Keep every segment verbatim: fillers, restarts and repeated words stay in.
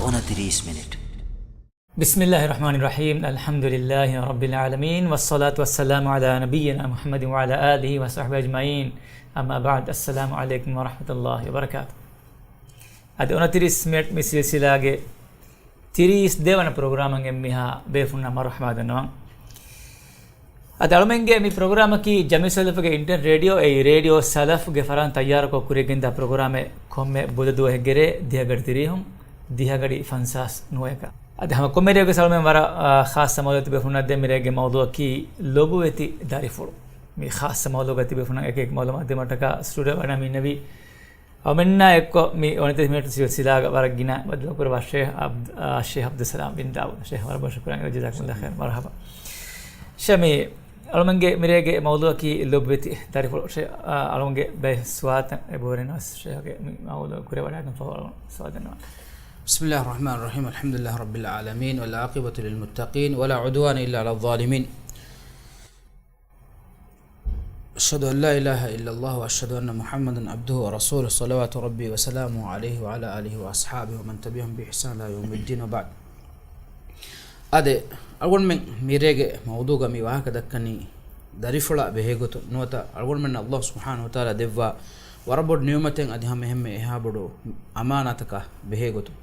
އޮނަތިރީސް މިނިޓް. بسم الله الرحمن الرحيم. الحمد لله رب العالمين، والصلاة والسلام على نبينا محمد وعلى آله وصحبه أجمعين. أما بعد، السلام عليكم ورحمة الله وبركاته. އަދި އޮނަތިރީސް މިނިޓް މި ސިލްސިލާގެ ތިރީސް ދެވަނަ ޕްރޮގްރާމަށް އެންމެހާ ބޭފުންނަށް މަރުޙަބާ ދަންނަވަން. އަދި އަޅުމެންގެ މި ޕްރޮގްރާމަކީ ޖަމިއްޔަތު ސަލަފުގެ އިންޓަރނެޓް ރޭޑިއޯ، އެއީ ރޭޑިއޯ ސަލަފްގެ ފަރާތުން ތައްޔާރުކޮށް ކުރިއަށް ގެންދާ ޕްރޮގްރާމެއް. ކޮންމެ ބުދަ ދުވަހެއްގެ ރޭ ދިހަ ގަޑި ތިރީހުން ދިހަ ގަޑި ފަންސާސް ނުވައަކަށް. އަދި ހަމަ ކޮންމެ ރޭއެއްގެ ސަޅުމެން ވަރަށް، އާ، ޚާއްޞަ މައުލޫމާތު ބޭފުންނަށް ދޭން. މި ރޭގެ މައުޟޫއަކީ ލޮބުވެތި ދަރިފުޅު. މި ޚާއްޞަ މައުޟޫގަ ތިބޭފުންނަށް އެކި އެކި މައުލޫމާތު ދިމަޓަކާ ސްޓޫޑިއޯ އަޑަށް މި އިންނެވީ. އަޅުމެންނާ އެއްކޮށް މި އޮނަތިރީސް މިނިޓް ސިލްސިލާގަ ވަރަށް ގިނަ ބައްދަލުކުރެއްވި ޝޭޚް އަބްދު-، އާ، ޝޭޚް އަބްދުއްސަލާމް ބިން ދާވޫދު. ޝޭޚް ވަރަށް ބޮޑަށް ޝުކުރާ. ޖަޒާކުމުﷲ ޚައިރަން. މަރުޙަބާ. ޝޭޚް މި އަޅުމެންގެ މިރޭގެ މައުޟޫއަކީ ލޮބުވެތި ދަރިފުޅު. ޝޭޚް، އާ، އަޅުމެންގެ ބައެއް ސުވާލުތައް އެބަހުރި ނަމަ ޝޭޚްގެ މި މައުޟޫ ކުރިއަށް ވަޑައިގެން ފަހު އަޅުމެން ސުވާލު ދަންނަވާނެ. بسم الله الرحمن الرحيم. الحمد لله رب العالمين، والعاقبة للمتقين، ولا عدوان إلا على الظالمين. أشهد أن لا إله إلا الله وأشهد أن محمدا عبده ورسوله، صلوات ربي وسلامه عليه وعلى آله وأصحابه ومن تبعهم بإحسان إلى يوم الدين، وبعد. އާދެ، އަޅުގަނޑުމެން މިރޭގެ މައުޟޫގަ މި ވާހަކަ ދައްކަނީ ދަރިފުޅާ ބެހޭގޮތުން ނުވަތަ އަޅުގަނޑުމެންނަށް ﷲ ސުބްޙާނަހޫ ވަތަޢާލާ ދެއްވާ ވަރަށް ބޮޑު ނިޢުމަތެއް އަދި ހަމަ އެހެންމެ އެހާ ބޮޑު އަމާނާތަކާ ބެހޭގޮތުން.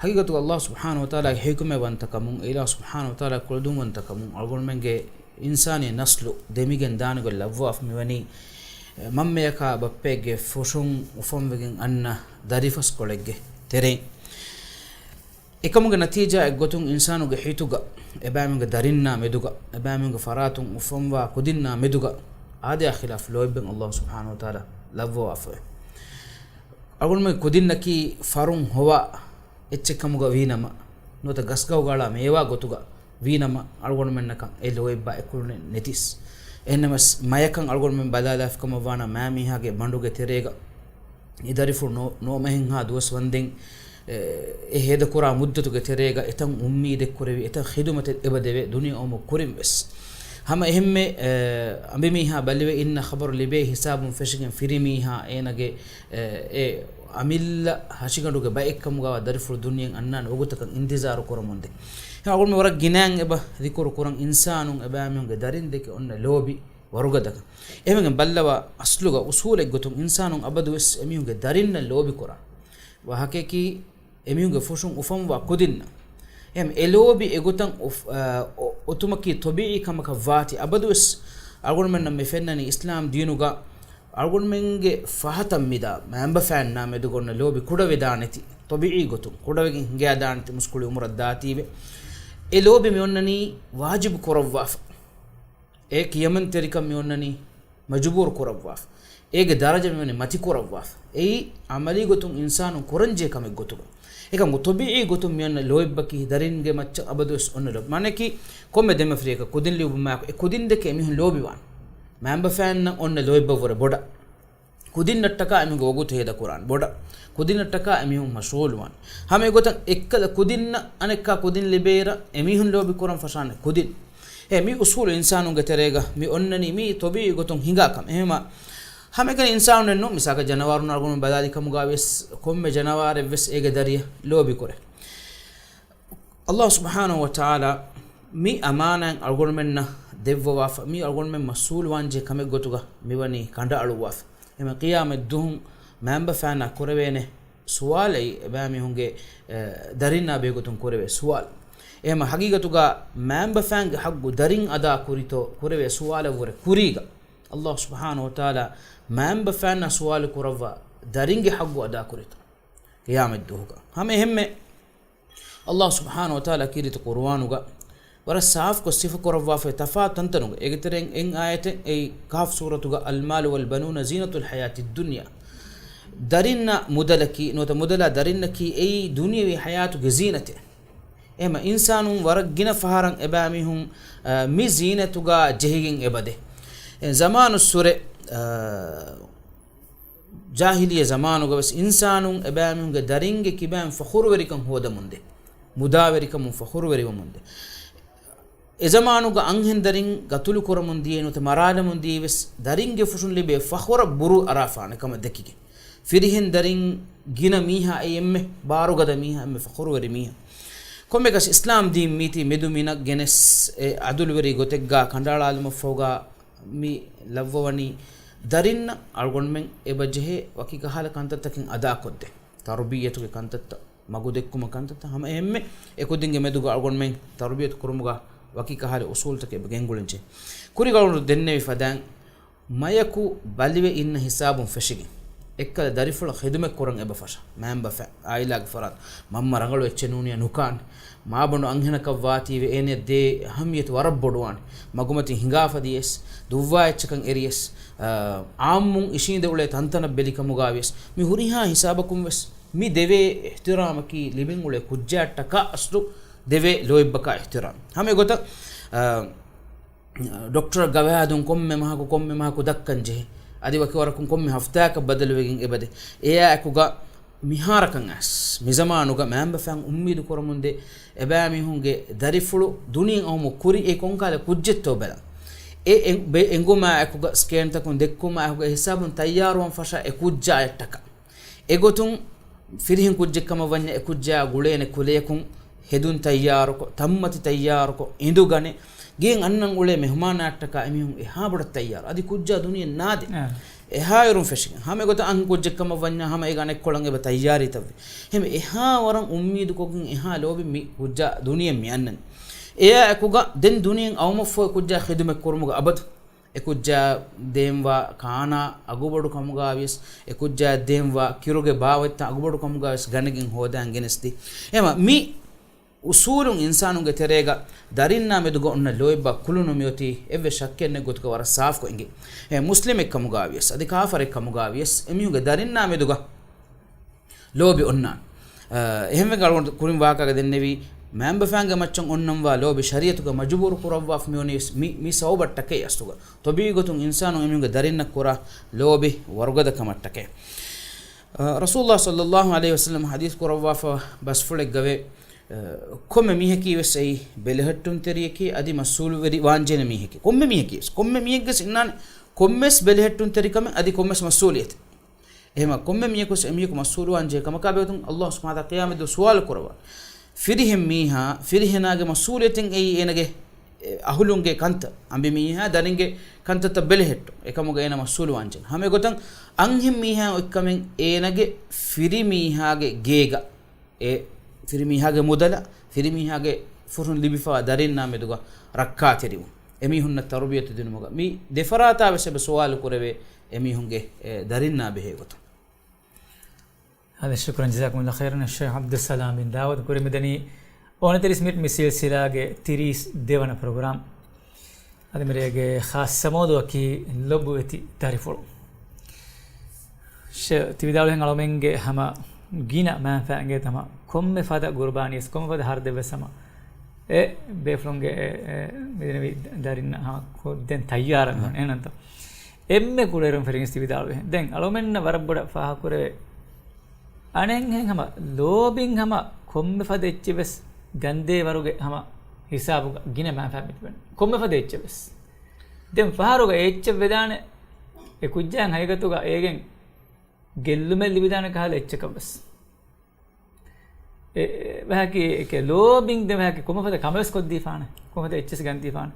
ހަގީގަތުގަ ﷲ ސުބްޙާނަހޫ ވަތަޢާލާގެ ޙިކުމަތްވަންތަކަމުން، އިލާހު ސުބްޙާނަހޫ ވަތަޢާލާގެ ކުޅަދުންވަންތަކަމުން އަޅުގަނޑުމެންގެ އިންސާނީ ނަސްލު ދެމިގެން ދާނެ ގޮތް ލައްވާފަ މިވަނީ، މަންމަޔަކާ ބައްޕައެއްގެ ފުށުން އުފަންވެގެން އަންނަ ދަރިފަސްކޮޅެއްގެ ތެރެއިން. އެކަމުގެ ނަތީޖާއެއްގޮތުން އިންސާނުގެ ހިތުގަ، އެބައިމީހުންގެ ދަރިންނާ މެދުގަ، އެބައިމީހުންގެ ފަރާތުން އުފަންވާ ކުދިންނާ މެދުގަ އާދަޔާ ޚިލާފު ލޯތްބެއް ﷲ ސުބްޙާނަހޫ ވަތަޢާލާ ލައްވަވާފައެވެ. އަޅުގަނޑުމެން ކުދިންނަކީ ފަރުން ހޮވާ އެއްޗެއް ކަމުގަ ވީނަމަ، ނުވަތަ ގަސްގަހުގަ އަޅާ މޭވާ ގޮތުގަ ވީނަމަ، އަޅުގަނޑުމެންނަކަށް އެ ލޯތްބާ އެކުލުނެއް ނެތިސް. އެހެންނަމަސް މަޔަކަށް އަޅުގަނޑުމެން ބަލާލާފިކަމަށްވާނަމަ، މާމީހާގެ ބަނޑުގެ ތެރޭގަ އެ ދަރިފުޅު ނޯ-، ނޯމެހެންހާ ދުވަސް ވަންދެން، އެ، އެ ހޭދަކުރާ މުއްދަތުގެ ތެރޭގަ އެތަން އުއްމީދެއްކުރެވި، އެތަން ޚިދުމަތެއް އެބަދެވޭ ދުނިޔެ އުމުރު ކުރިންވެސް. ހަމަ އެހެންމެ، އެ، އަނބިމީހާ ބަލިވެ އިންނަ ޚަބަރު ލިބޭ ހިސާބުން ފެށިގެން ފިރިމީހާ އޭނަގެ، އެ، އެ އަމިއްލަ ހަށިގަނޑުގެ ބައެއްކަމުގަވާ ދަރިފުޅު ދުނިޔެއިން އަންނާނެ ވަގުތަކަށް އިންތިޒާރު ކުރަމުންދޭ. އެހެން އަޅުގަނޑު ވަރަށް ގިނައިން އެބަ ޛިކުރު ކުރަން އިންސާނުން އެބައިމީހުންގެ ދަރިން ދެކެ އޮންނަ ލޯބި ވަރުގަދަކަން. އެހެންވެގެން ބައްލަވާ، އަސްލުގަ އުސޫލެއްގޮތުން އިންސާނުން އަބަދުވެސް އެމީހުންގެ ދަރިންނަށް ލޯބިކުރާ ވާހަކަޔަކީ، އެމީހުންގެ ފުށުން އުފަންވާ ކުދިންނަށް. އެހެން އެ ލޯބި އެގޮތަށް އުފް-، އަ، އޮ-، އޮތުމަކީ ޠަބީޢީ ކަމަކަށް ވާތީ. އަބަދުވެސް އަޅުގަނޑުމެންނަށް މި ފެންނަނީ އިސްލާމް ދީނުގަ އަޅުގަނޑުމެންގެ ފަހަތަށް މިދާ މައިންބަފައިންނާ މެދުގަ އޮންނަ ލޯބި ކުޑަވެދާނެތީ، ޠަބީޢީ ގޮތުން ކުޑަވެގެން ހިނގައިދާނެތީ މުސްކުޅި އުމުރަށް ދާތީވެ. އެ ލޯބި މި އޮންނަނީ ވާޖިބު ކުރައްވާފަ. އެ ކިޔަމަންތެރިކަން މި އޮންނަނީ މަޖުބޫރު ކުރައްވާފަ. އޭގެ ދަރަޖަ މިވަނީ މަތި ކުރައްވާފަ. އެއީ އަމަލީ ގޮތުން އިންސާނުން ކުރަންޖެހޭ ކަމެއް ގޮތުގަ. އެކަމު ޠަބީޢީ ގޮތުން މި އޮންނަ ލޯތްބަކީ ދަރިންގެ މައްޗަށް އަބަދުވެސް އޮންނަ ލޯބި. މާނައަކީ ކޮންމެ ދެމަފިރިއަކަށް ކުދިން ލިޔުއްވުމާއެކު އެ ކުދިން ދެކެ އެމީހުން ލޯބިވާނެ. މައިންބަފައިންނަށް އޮންނަ ލޯތްބަށްވުރެ ބޮޑަށް. ކުދިންނަށްޓަކާ އެމީހުންގެ ވަގުތު ހޭދަކުރާނެ ބޮޑަށް. ކުދިންނަށްޓަކާ އެމީހުން މަޝްޣޫލުވާނެ. ހަމަ އެގޮތަށް އެއްކަލަ ކުދިންނަށް އަނެއްކާ ކުދިން ލިބޭއިރަށް އެމީހުން ލޯބި ކުރަން ފަށާނެ ކުދިން. އެ މި އުސޫލު އިންސާނުންގެ ތެރޭގަ މި އޮންނަނީ މީ ޠަބީޢީ ގޮތުން ހިނގާ ކަމެއް. އެހެންމަ ހަމައެކަނި އިންސާނުންނެއްނު، މިސާލަކަށް ޖަނަވާރުން އަޅުގަނޑު ބަލާލި ކަމުގަ ވެސް ކޮންމެ ޖަނަވާރެއް ވެސް އޭގެ ދަރިއަށް ލޯބި ކުރޭ. ﷲ ސުބްޙާނަހޫ ވަތަޢާލާ މި އަމާނާތް އަޅުގަނޑުމެންނަށް ދެއްވަވާފަ، މީ އަޅުގަނޑުމެން މަސްއޫލުވާންޖެހޭ ކަމެއްގޮތުގަ މިވަނީ ކަނޑައަޅުއްވާފަ. އެހެން ޤިޔާމަތް ދުވަހު މައިންބަފައިންނާ ކުރެވޭނެ ސުވާލައީ އެބައިމީހުންގެ، އެ، ދަރިންނާ ބެހޭގޮތުން ކުރެވޭ ސުވާލު. އެހެން ހަގީގަތުގަ މައިންބަފައިންގެ ޙައްޤު ދަރިން އަދާ ކުރިތޯ ކުރެވޭ ސުވާލަށްވުރެ ކުރީގަ، ﷲ ސުބްޙާނަހޫ ވަތަޢާލާ މައިންބަފައިންނާ ސުވާލު ކުރައްވާ ދަރިންގެ ޙައްޤު އަދާ ކުރިތޯ ޤިޔާމަތް ދުވަހުގަ. ހަމަ އެހެންމެ ﷲ ސުބްޙާނަހޫ ވަތަޢާލާ ކީރިތި ޤުރުއާނުގަ ވަރަށް ސާފުކޮށް ސިފަކުރައްވާފައި ތަފާތު ތަންތަނުގަ. އޭގެ ތެރެއިން އެއް އާޔަތެއް އެއީ ކަހްފު ސޫރަތުގަ، "المال والبنون زينة الحياة الدنيا." ދަރިންނާ މުދަލަކީ، ނުވަތަ މުދަލާ ދަރިންނަކީ އެއީ ދުނިޔަވީ ޙަޔާތުގެ ޒީނަތެއް. އެހެމަ އިންސާނުން ވަރަށް ގިނަ ފަހަރަށް އެބައިމީހުން، އަ، މި ޒީނަތުގަ ޖެހިގެން އެބަދޭ. އެ ޒަމާނުއްސުރެ، އަ، ޖާހިލިއްޔަ ޒަމާނުގަވެސް އިންސާނުން އެބައިމީހުންގެ ދަރިންގެ ކިބައިން ފަޚުރުވެރިކަން ހޯދަމުންދޭ. މުދާވެރިކަމުން ފަޚުރުވެރިވަމުންދޭ. އެޒަމާނުގަ އަންހެން ދަރިން ގަތުލުކުރަމުން ދިޔައީ ނުވަތަ މަރާލަމުން ދިޔައީވެސް ދަރިންގެ ފުށުން ލިބޭ ފަޚުރަށް ބުރޫ އަރާފާނެ ކަމަށް ދެކިގެން. ފިރިހެން ދަރިން ގިނަ މީހާ އެއީ އެންމެ ބާރުގަދަ މީހާ، އެންމެ ފަޚުރުވެރި މީހާ. ކޮންމެއަކަސް އިސްލާމް ދީން މީތީ މެދު މިނަށް ގެނެސް އެ އަދުލުވެރި ގޮތެއްގާ ކަނޑައަޅާލުމަށްފަހުގާ މި ލައްވަވަނީ ދަރިންނަށް އަޅުގަނޑުމެން އެބަ ޖެހޭ ވަކި ކަހަލަ ކަންތައްތަކެއް އަދާކޮށްދޭ. ތަރުބިއްޔަތުގެ ކަންތައްތައް، މަގުދެއްކުމަށް ކަންތައްތައް ހަމަ އެހެންމެ އެކުދިންގެ މެދުގަ އަޅުގަނޑުމެން ތަރުބިޔަތު ކުރުމުގަ ވަކި ކަހަލަ އުސޫލުތަކެއް ގެންގުޅެންޖެހޭ. ކުރިގަޅުން ދެންނެވި ފަދައިން މަޔަކު ބަލިވެ އިންނަ ހިސާބުން ފެށިގެން، އެއްކަލަ ދަރިފުޅަށް ޚިދުމަތް ކުރަން އެބަ ފަށާ. މައިންބަފަ އާއިލާގެ ފަރާތް މަންމަ ރަނގަޅު އެއްޗެއް ނޫނިއްޔާ ނުކާނެ. މާބަނޑު އަންހެނަކަށް ވާތީވެ އޭނަޔަށް ދޭ އަހައްމިޔަތު ވަރަށް ބޮޑުވާނެ. މަގުމަތިން ހިނގާފަ ދިޔަސް، ދުއްވާ އެއްޗަކަށް އެރިޔަސް، އާ، އާއްމުން އިށީނދެ އުޅޭ ތަންތަނަށް ބެލި ކަމުގާވިޔަސް، މި ހުރިހާ ހިސާބަކުން ވެސް މި ދެވޭ އިޙްތިރާމަކީ ލިބެން އުޅޭ ކުއްޖާއަށްޓަކާ އަސްލު ދެވޭ ލޯތްބަކާ އިޙްތިރާމް. ހަމަ އެގޮތަށް، އާ، ޑޮކްޓަރ ގަވާއިދުން ކޮންމެ މަހަކު، ކޮންމެ މަހަކު ދައްކަން ޖެހޭ. އަދި ވަކި ވަރަކުން ކޮންމެ ހަފްތާއަކަށް ބަދަލުވެގެން އެބަދޭ. އެއާއެކުގަ މިހާރަކަށް އައިސް، މިޒަމާނުގަ މައިންބަފައިން އުއްމީދު ކުރަމުންދޭ، އެބައިމީހުންގެ ދަރިފުޅު ދުނިޔެއަށް އައުމު ކުރި އެ ކޮންކަހަލަ ކުއްޖެއްތޯ ބަލަން. އެ އެ-، ބެ-، އެނގުމާއެކުގަ ސްކޭންތަކުން ދެއްކުމާއެކުގަ ހިސާބުން ތައްޔާރުވާން ފަށާ އެ ކުއްޖާއަށްޓަކާ. އެގޮތުން ފިރިހެން ކުއްޖެއްކަމަށް ވަންޏާ އެ ކުއްޖާއާ ގުޅޭނެ ކުލަޔަކުން ހެދުން ތައްޔާރުކޮށް، ތަންމަތި ތައްޔާރުކޮށް، އިނދުގަނެ، ގެއިން އަންނަން އުޅޭ މެހުމާނާއަށްޓަކާ އެމީހުން އެހާ ބޮޑަށް ތައްޔާރު. އަދި ކުއްޖާ ދުނިޔެ ނާދޭ. އާ. އެހާއިރުން ފެށިގެން. ހަމަ އެގޮތަށް އަންހެން ކުއްޖެއްކަމަށް ވަންޏާ ހަމަ އޭގެ އަނެއްކޮޅަށް އެބަ ތައްޔާރީތައްވި. އެހެން އެހާ ވަރަށް އުއްމީދުކޮށްގެން އެހާ ލޯބިން މި ކުއްޖާ ދުނިޔެއަށް މި އަންނަނީ. އެއާއެކުގަ ދެން ދުނިޔެއަށް އައުމަށްފަހު ކުއްޖާ ޚިދުމަތް ކުރުމުގަ އަބަދު އެކުއްޖާ ދޭންވާ ކާނާ އަގުބޮޑު ކަމުގާވިޔަސް، އެކުއްޖާ ދޭންވާ ކިރުގެ ބާވަތްތައް އަގުބޮޑު ކަމުގާވިޔަސް ގަނެގެން ހޯދާން ގެނެސްދީ. އެމަ މި އުސޫލުން އިންސާނުންގެ ތެރޭގަ ދަރިންނާ މެދުގަ އޮންނަ ލޯތްބާ ކުލުނު މިއޮތީ އެއްވެސް ޝައްކެއް ނެތް ގޮތުގަ ވަރަށް ސާފުކޮށް އެނގޭ. އެ މުސްލިމެއް ކަމުގާވިޔަސް، އަދި ކާފަރެއް ކަމުގާވިޔަސް، އެމީހުންގެ ދަރިންނާ މެދުގަ ލޯބި އޮންނާނެ. އަ، އެހެންވެގެން އަޅުގަނޑު ކުރިން ވާހަކައިގަ ދެންނެވީ، މައިންބަފައިންގެ މައްޗަށް އޮންނަންވާ ލޯބި ޝަރީއަތުގަ މަޖުބޫރު ކުރައްވާފަ މިވަނީ ވެސް މި، މި ސަބަބަށްޓަކައި އަސްލުގަ. ޠަބީޢީ ގޮތުން އިންސާނުން އެމީހުންގެ ދަރިންނަށް ކުރާ ލޯބި ވަރުގަދަ ކަމަށްޓަކައި. އަ، ރަސޫލުﷲ ޞައްލަﷲ ޢަލައިހި ވަސައްލަމަ ޙަދީޘް ކުރައްވާފަ ބަސްފުޅެއްގަވޭ، އަ، ކޮންމެ މީހަކީ ވެސް އެއީ ބެލެހެއްޓުންތެރިޔަކީ އަދި މަސްއޫލުވެރި ވާންޖެހޭ މީހަކީ. ކޮންމެ މީހަކީ ވެސް، ކޮންމެ މީހެއްގެ ވެސް އިންނާނެ ކޮންމެސް ބެލެހެއްޓުންތެރިކަމެއް އަދި ކޮންމެސް މަސްއޫލިއްޔަތެއް. އެހެމަ ކޮންމެ މީހަކު ވެސް އެމީހަކު މަސްއޫލުވާން ޖެހޭ ކަމަކާ ބެހޭގޮތުން ﷲ ސުބްޙާނަހޫ ވަތަޢާލާ ޤިޔާމަތްދުވަހު ސުވާލު ކުރައްވާ. ފިރިހެން މީހާ، ފިރިހެނާގެ މަސްއޫލިއްޔަތެއް އެއީ އޭނަގެ، އެ، އަހުލުންގެ ކަންތައް. އަނބި މީހާ ދަރިންގެ ކަންތައްތައް ބެލެހެއްޓުން. އެކަމުގަ އޭނަ މަސްއޫލުވާން ޖެހޭ. ހަމަ އެގޮތަށް އަންހެން މީހާ އޮތްކަމެއް އޭނަގެ ފިރިމީހާގެ ގޭގަ، އެ ފިރިމީހާގެ މުދަލަށް، ފިރިމީހާގެ ފުރުން ލިބިފަވާ ދަރިންނާ މެދުގަ ރައްކާތެރިވުން. އެމީހުންނަށް ތަރުބިޔަތު ދިނުމުގަ މި ދެފަރާތާ ވެސް އެބަ ސުވާލު ކުރެވޭ އެމީހުންގެ، އެ، ދަރިންނާ ބެހޭ ގޮތުން. އާދެ، ޝުކުރަން، ޖަޒާކުމުﷲ ޚައިރަން. ޝޭޚް ޢަބްދުއްސަލާމް ބިން ދާވޫދު ކުރިމަދަނީ އޯނަތެރި ސްމިޓް މި ސިލްސިލާގެ ތިރީސް ދެވަނަ ޕްރޮގްރާމް. އަދި މިރޭގެ ޚާއްޞަ މައުޟޫޢަކީ ލޮބުވެތި ދަރިފުޅު. ޝޭޚް ތި ވިދާޅުވިހެން އަޅުމެންގެ ހަމަ ގިނަ މައިންފާ އިނގޭތަ ހަމަ ކޮންމެ ފަދަ ގުރުބާނީ ވެސް، ކޮންމެ ފަދަ ހަރުދެއްވެސް ހަމަ އެ ބޭފުޅުންގެ އެ، އެ، މިދެންނެވި ދަރިންނަށް ހަމަ ކޮށްދޭން ތައްޔާރަށް ނޫން. އެހެންތޯ؟ އެންމެ ކުޑައިރުން ފެށިގެން ތި ވިދާޅުވިހެން. ދެން އަޅުމެންނަށް ވަރަށް ބޮޑަށް ފާހަގަކުރެވޭ. އަނެއްހެން ހަމަ ލޯބިން ހަމަ ކޮންމެ ފަދަ އެއްޗެއް ވެސް ގަންދޭ ވަރުގެ ހަމަ ހިސާބުގަ ގިނަ މައިންފާ މިތިބެން. ކޮންމެ ފަދަ އެއްޗެއް ވެސް. ދެން ފަހަރުގަ އެ އެއްޗެއް ވެދާނެ، އެ ކުއްޖާއަށް ހަގީގަތުގަ އޭގެން ގެއްލުމެއް ލިބިދާނެ ކަހަލަ އެއްޗަކަށް ވެސް. އެ، އެ، ވަހަކީ އެކެ ލޯބިން ދެ ވަހަކީ ކޮންމެ ފަދަ ކަމެއް ވެސް ކޮށްދީފާނެ، ކޮންމެ ފަދަ އެއްޗެއް ގަންދީފާނެ.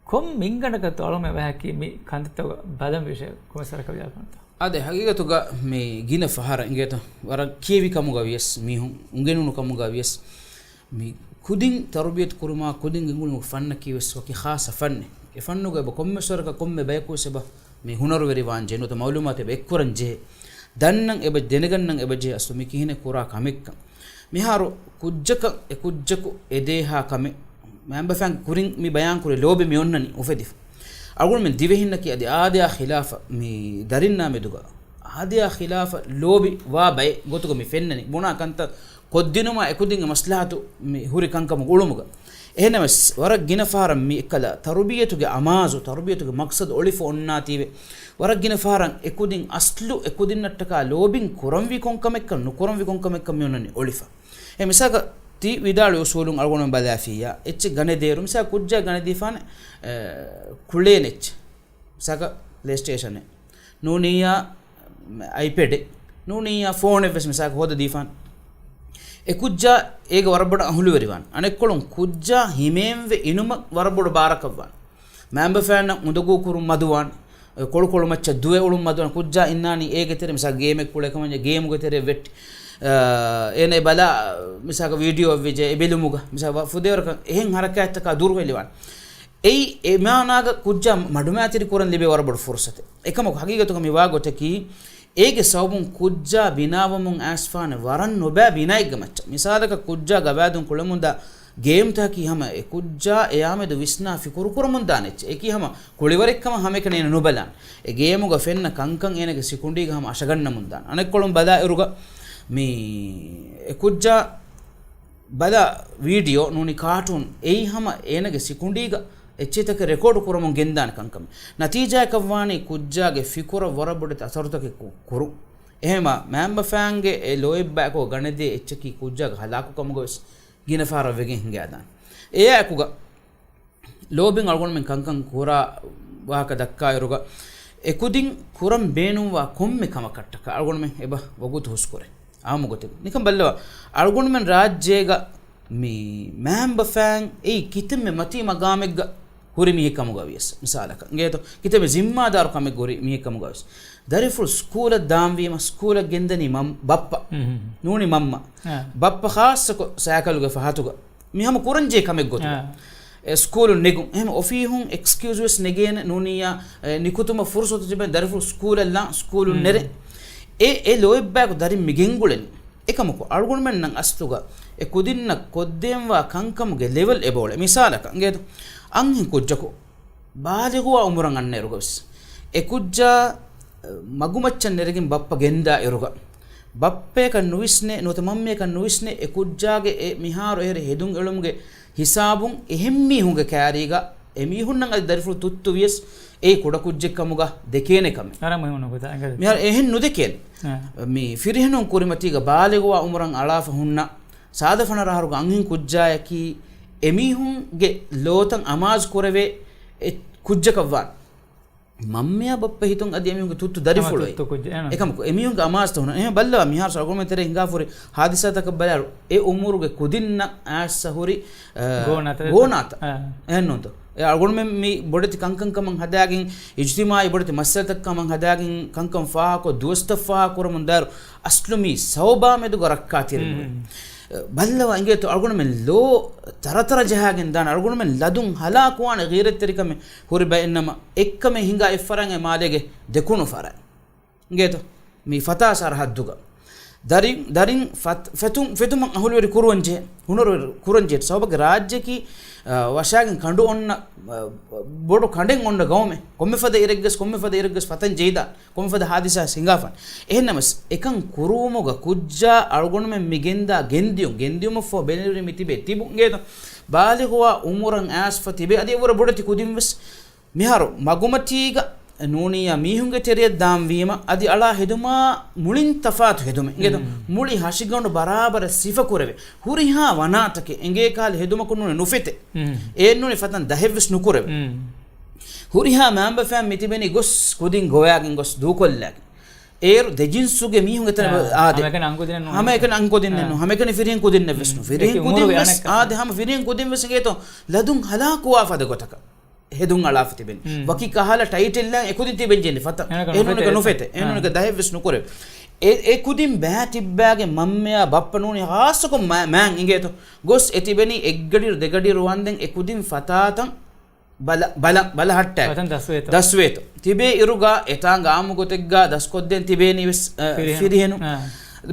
ކޮން މިންގަނޑަކަށްތޯ އަޅުމެން ވަހަކީ މި ކަންތައްތަކުގަ ބަލަން ވިޝޭ ކޮންމެސް ވަރަކަށް ވިދާޅުކަންތޯ؟ އާދެ، ހަގީގަތުގަ މި ގިނަ ފަހަރަށް އިނގޭތަ، ވަރަށް ކިޔެވި ކަމުގަ ވިޔަސް، މީހުން އުނގެނުނު ކަމުގަ ވިޔަސް، މި ކުދިން ތަރުބިޔަތު ކުރުމާ ކުދިން ގެންގުޅުމުގެ ފަންނަކީ ވެސް ވަކި ޚާއްޞަ ފަންނެއް. އެ ފަންނުގަ އެބަ ކޮންމެސް ވަރަކަށް ކޮންމެ ބަޔަކު ވެސް އެބަ މި ހުނަރުވެރިވާން ޖެހޭ، ނުވަތަ މައުލޫމާތު އެބަ އެއްކުރަން ޖެހޭ. ދަންނަން އެބަ ދެނެގަންނަން އެބަ ޖެހޭ އަސްލު މި ކިހިނެއް ކުރާ ކަމެއްކަން. މިހާރު ކުއްޖަކަށް އެ ކުއްޖަކު އެދޭހާ ކަމެއް މައިންބަފައިން ކުރިން މި ބަޔާން ކުރި ލޯބި މި އޮންނަނީ އުފެދިފަ. އަޅުގަނޑުމެން ދިވެހިންނަކީ އަދި އާދަޔާ ޚިލާފަށް މި ދަރިންނާ މެދުގަ އާދަޔާ ޚިލާފަށް ލޯބި ވާ ބައެއް ގޮތުގަ މި ފެންނަނީ. ބުނާ ކަންތައް ކޮށްދިނުމާ އެކުދިންގެ މަސްލަހަތު މި ހުރި ކަންކަމުގަ އުޅުމުގަ. އެހެންނަމަވެސް، ވަރަށް ގިނަ ފަހަރަށް މި އެއްކަލަ ތަރުބިޔަތުގެ އަމާޒު، ތަރުބިޔަތުގެ މަޤްޞަދު އޮޅިފަ އޮންނާތީވެ، ވަރަށް ގިނަ ފަހަރަށް އެކުދިން އަސްލު އެކުދިންނަށްޓަކާ ލޯބިން ކުރަންވީ ކޮންކަމެއްކަން ނުކުރަންވީ ކޮންކަމެއްކަން މި އޮންނަނީ އޮޅިފަ. އެ މިސާލަކަށް ތި ވިދާޅުވި އުސޫލުން އަޅުގަނޑުމެން ބަލާފިއްޔާ، އެއްޗެއް ގަނެދޭއިރު، މިސާލަކަށް ކުއްޖާ ގަނެދީފާނެ، އެ، ކުޅޭނެ އެއްޗެއް. މިސާލަކަށް ޕްލޭސްޓޭޝަނެއް ނޫނިއްޔާ އައިޕެޑެއް. ނޫނިއްޔާ ފޯނެއްވެސް މިސާލަކަށް ހޯދަދީފާނެ. އެ ކުއްޖާ އޭގަ ވަރަށް ބޮޑަށް އަހުލުވެރިވާން. އަނެއްކޮޅުން ކުއްޖާ ހިމޭންވެ އިނުމަށް ވަރަށް ބޮޑު ބާރަކަށްވާން. މައިންބަފައިންނަށް އުނދަގޫ ކުރުން މަދުވާން. ކޮޅުކޮޅު މައްޗަށް ދުވެ އުޅުން މަދުވާން. ކުއްޖާ އިންނާނީ އޭގެ ތެރޭ މިސާ ގޭމެއް ކުޅޭ ކަމަށް ގޭމުގެ ތެރޭ ވެއްޓި. އާ، އޭނަ ބަލާ މިސާކަށް ވީޑިއޯ އެއްވިއްޖެ އެ ބެލުމުގަ. މިސާ ފުދޭވަރަކަށް އެހެން ހަރަކާތްތަކާ ދުރުހެލިވާން. އެއީ އެ މާނާގަ ކުއްޖާ މަޑުމައިތިރި ކުރަން ލިބޭ ވަރަށް ބޮޑު ފުރުސަތެއް. އެކަމަކު ހަގީގަތުގަ މި ވާ ގޮތަކީ، އޭގެ ސަބަބުން ކުއްޖާ ބިނާވަމުން އައިސްފާނެ ވަރަށް ނުބައި ބިނައެއްގެ މައްޗަށް. މިސާލަކަށް ކުއްޖާ ގަވާއިދުން ކުޅެމުންދާ ގޭމްތަކަކީ ހަމަ އެ ކުއްޖާ އެއާމެދު ވިސްނާ ފިކުރު ކުރަމުންދާނެ އެއްޗެއް. އެކީ ހަމަ ކުޅިވަރެއްކަމަށް ހަމައެކަނި އޭނަ ނުބަލާނެ. އެ ގޭމުގަ ފެންނަ ކަންކަން އޭނަގެ ސިކުނޑީގަ ހަމަ އަށަގަންނަމުންދާނެ. އަނެއްކޮޅުން ބަލާއިރުގަ މި އެ ކުއްޖާ ބަލާ ވީޑިއޯ ނޫނީ ކާޓޫން އެއީ ހަމަ އޭނަގެ ސިކުނޑީގަ އެއްޗެތަކެއް ރެކޯޑު ކުރަމުން ގެންދާނެ ކަންކަމެއް. ނަތީޖާއަކަށްވާނީ ކުއްޖާގެ ފިކުރަށް ވަރަށް ބޮޑެތި އަސަރުތަކެއް ކު-، ކުރުން. އެހެމަ މައިންބަފައިންގެ އެ ލޯތްބާއެކު ގަނެދޭ އެއްޗަކީ ކުއްޖާގެ ހަލާކުކަމުގަވެސް ގިނަ ފަހަރަށް ވެގެން ހިނގާދާނެ. އެއާއެކުގަ ލޯބިން އަޅުގަނޑުމެން ކަންކަން ކުރާ ވާހަކަ ދައްކާއިރުގަ، އެކުދިން ކުރަން ބޭނުންވާ ކޮންމެ ކަމަކަށްޓަކާ އަޅުގަނޑުމެން އެބަ ވަގުތު ހުސްކުރޭ. އާއްމު ގޮތެއް. ނިކަން ބައްލަވާ، އަޅުގަނޑުމެން ރާއްޖޭގަ މި މައިންބަފައިން އެއީ ކިތަންމެ މަތީ މަގާމެއްގަ ހުރި މީހެއް ކަމުގަ ވިޔަސް، މިސާލަކަށް އިނގޭތޯ، ކިތަންމެ ޒިންމާދާރު ކަމެއް ހުރި މީހެއް ކަމުގަ ވިޔަސް، ދަރިފުޅު ސްކޫލަށް ދާންވީމަ، ސްކޫލަށް ގެންދަނީ މަން-، ބައްޕަ. ނޫނީ މަންމަ. އާ. ބައްޕަ ޚާއްޞަކޮށް ސައިކަލުގެ ފަހަތުގަ މި ހަމަ ކުރަންޖެހޭ ކަމެއް ގޮތުގަ. އާ. އެ ސްކޫލުން ނެގުން. އެހެން އޮފީހުން އެކްސްކިއުޒް ވެސް ނެގޭނެ ނޫނިއްޔާ، އެ، ނިކުތުމަށް ފުރުސަތު ތިބެން ދަރިފުޅު ސްކޫލަށް ލާން، ސްކޫލުން ނެރެ. އެ، އެ ލޯތްބާއެކު ދަރިން މި ގެންގުޅެނީ. އެކަމަކު އަޅުގަނޑުމެންނަށް އަސްލުގަ އެ ކުދިންނަށް ކޮށްދޭންވާ ކަންކަމުގެ ލެވެލް އެބައުޅޭ. މިސާލަކަށް އިނގޭތޯ، އަންހެން ކުއްޖަކު ބާލިޣުވާ އުމުރަށް އަންނައިރުގަވެސް، އެ ކުއްޖާ މަގުމައްޗަށް ނެރެގެން ބައްޕަ ގެންދާ އިރުގަ، ބައްޕަޔަކަށް ނުވިސްނޭ، ނުވަތަ މަންމަޔަކަށް ނުވިސްނޭ، އެ ކުއްޖާގެ އެ މިހާރު އެހެރި ހެދުން އެޅުމުގެ ހިސާބުން އެހެން މީހުންގެ ކައިރީގަ އެމީހުންނަށް އަދި ދަރިފުޅު ތުއްތު ވިޔަސް، އެއީ ކުޑަކުއްޖެއްކަމުގަ ދެކޭނެ ކަމެއް. ވަރަށް މުހިންމު ނުކުތާ. އެނގޭ. މިހާރު އެހެން ނުދެކޭނެ. އާ. މި ފިރިހެނުން ކުރިމަތީގަ ބާލިޣުވާ އުމުރަށް އަޅާފަ ހުންނަ ސާދަ ފަނަރަ އަހަރުގެ އަންހެން ކުއްޖާއަކީ އެމީހުންގެ ލޯތައް އަމާޒު ކުރެވޭ އެ ކުއްޖަކަށްވާނެ. މަންމަޔާ ބައްޕަ ހިތުން އަދި އެމީހުންގެ ތުއްތު ދަރިފުޅު. ތުއްތު ކުއްޖެއް، އޭނަ. އެކަމަކު އެމީހުންގެ އަމާޒުތައް ހުންނަ. އެހެން ބައްލަވާ، މިހާރު އަޅުގަނޑުމެން ތެރޭ ހިނގާފަހުރި ހާދިސާތަކަށް ބަލާއިރު، އެ އުމުރުގެ ކުދިންނަށް އައިސް ހުރި، އަ، ގޯނާތައް. ގޯނާތައް. އާ. އެހެންނޫންތޯ؟ އެ އަޅުގަނޑުމެން މި ބޮޑެތި ކަންކަން ކަމަށް ހަދާގެން، އިޖްތިމާޢީ ބޮޑެތި މައްސަލަތައް ކަމަށް ހަދާގެން، ކަންކަން ފާހަގަކޮށް، ދުވަސްތައް ފާހަގަކުރަމުން ދާއިރު، އަސްލު މީ ސަބަބާ މެދުގަ ރައްކާތެރި ނުވޭ. ބައްލަވާ އިނގޭތޯ އަޅުގަނޑުމެން ލޯ ތަރަތަރަ ޖަހާގެން ދާނެ. އަޅުގަނޑުމެން ލަދުން ހަލާކުވާނެ ޣީރަތްތެރިކަމެއް ހުރި ބައެއްނަމަ، އެއްކަމެއް ހިނގާ އެއްފަރާތް އެ މާލޭގެ ދެކުނު ފަރާތް. އިނގޭތޯ؟ މި ފަތާ ސަރަހައްދުގަ. ދަރިން، ދަރިން ފަތް-، ފެތުން، ފެތުމަށް އަހުލުވެރި ކުރުވަންޖެހޭ. ހުނަރުވެރި ކުރަންޖެހޭ. ސަބަބަކީ ރާއްޖެއަކީ، އަ، ވަށާގެން ކަނޑު އޮންނަ، އަ، ބޮޑު ކަނޑެއް އޮންނަ ގައުމެއް. ކޮންމެ ފަދަ އިރެއްގަސް، ކޮންމެ ފަދަ އިރެއްގަސް ފަތަން ޖެހިދާނެ. ކޮންމެ ފަދަ ހާދިސާ ހިނގާފަން. އެހެންނަމަސް، އެކަން ކުރުވުމުގަ ކުއްޖާ އަޅުގަނޑުމެން މި ގެންދާ ގެންދިއުމަށްފަހު ބެލެނިވެރި މި ތިބޭ ތިބު އިނގޭތޯ. ބާލިޣުވާ އުމުރަށް އައިސްފަ ތިބޭ އަދި އެވަރަށް ބޮޑެތި ކުދިން ވެސް މިހާރު މަގުމަތީގަ ނޫނިއްޔާ މީހުންގެ ތެރެއަށް ދާންވީމަ، އަދި އަޅާ ހެދުމާ މުޅިން ތަފާތު ހެދުމެއް. އިނގޭތޯ؟ މުޅި ހަށިގަނޑު ބަރާބަރަށް ސިފަ ކުރެވޭ. ހުރިހާ ވަނާތަކެއް އެނގޭ ކަހަލަ ހެދުމަކުން ނޫނީ ނުފެތޭ. އޭން ނޫނީ ފަތަން ދަހެއްވެސް ނުކުރެވޭ. ހުރިހާ މައިންބަފައިން މިތިބެނީ ގޮސް ކުދިން ގޮވާގެން ގޮސް ދޫކޮށްލާގެން. އޭރު ދެ ޖިންސުގެ މީހުން އެތަނަށް އާ، އާދޭ. ހަމައެކަނި އަންކުދިންނެއް ނޫން. ހަމައެކަނި އަންކުދިންނެއް ނޫން. ހަމައެކަނި ފިރިހެން ކުދިންނެއްވެސް ނޫން. ފިރިހެން އެކި އުމުރުގެ ކުދިންވެސް އަނެއްކާ. އާދެ، ހަމަ ފިރިހެން ކުދިންވެސް އިނގޭތޯ ލަދުން ހަލާކުވާ ފަދަ ގޮތަކަށް ހެދުން އަޅާފަ ތިބެނީ. ވަކި ކަހަލަ ޓައިޓެއްލާ އެކުދިން ތިބެންޖެހެނީ ފަތަ. އެހެން ނޫނީ ނުފެތޭ. ނުފެތޭ. އެހެން ނޫނީ ދަހެއްވެސް ނުކުރެވޭ. އެ، އެ ކުދިން ބައި ތިއްބާގެ މަންމަޔާ ބައްޕަ ނޫނީ ހާއްސަކޮށް މަ-، މައިން އިނގޭތޯ ގޮސް އެ ތިބެނީ އެއްގަޑިއިރު ދެގަޑިއިރު ވަންދެން އެ ކުދިން ފަތާތަން ބަލަ، ބަލަ، ބަލަހައްޓާ. ފަތަން ދަސްވޭތޯ. ދަސްވޭތޯ. ތިބޭ އިރުގަ އެތާނގަ އާއްމު ގޮތެއްގަ ދަސްކޮށްދޭން ތިބޭނީ ވެސް، އަ، ފިރިހެނު. ފިރިހެނު. އާ.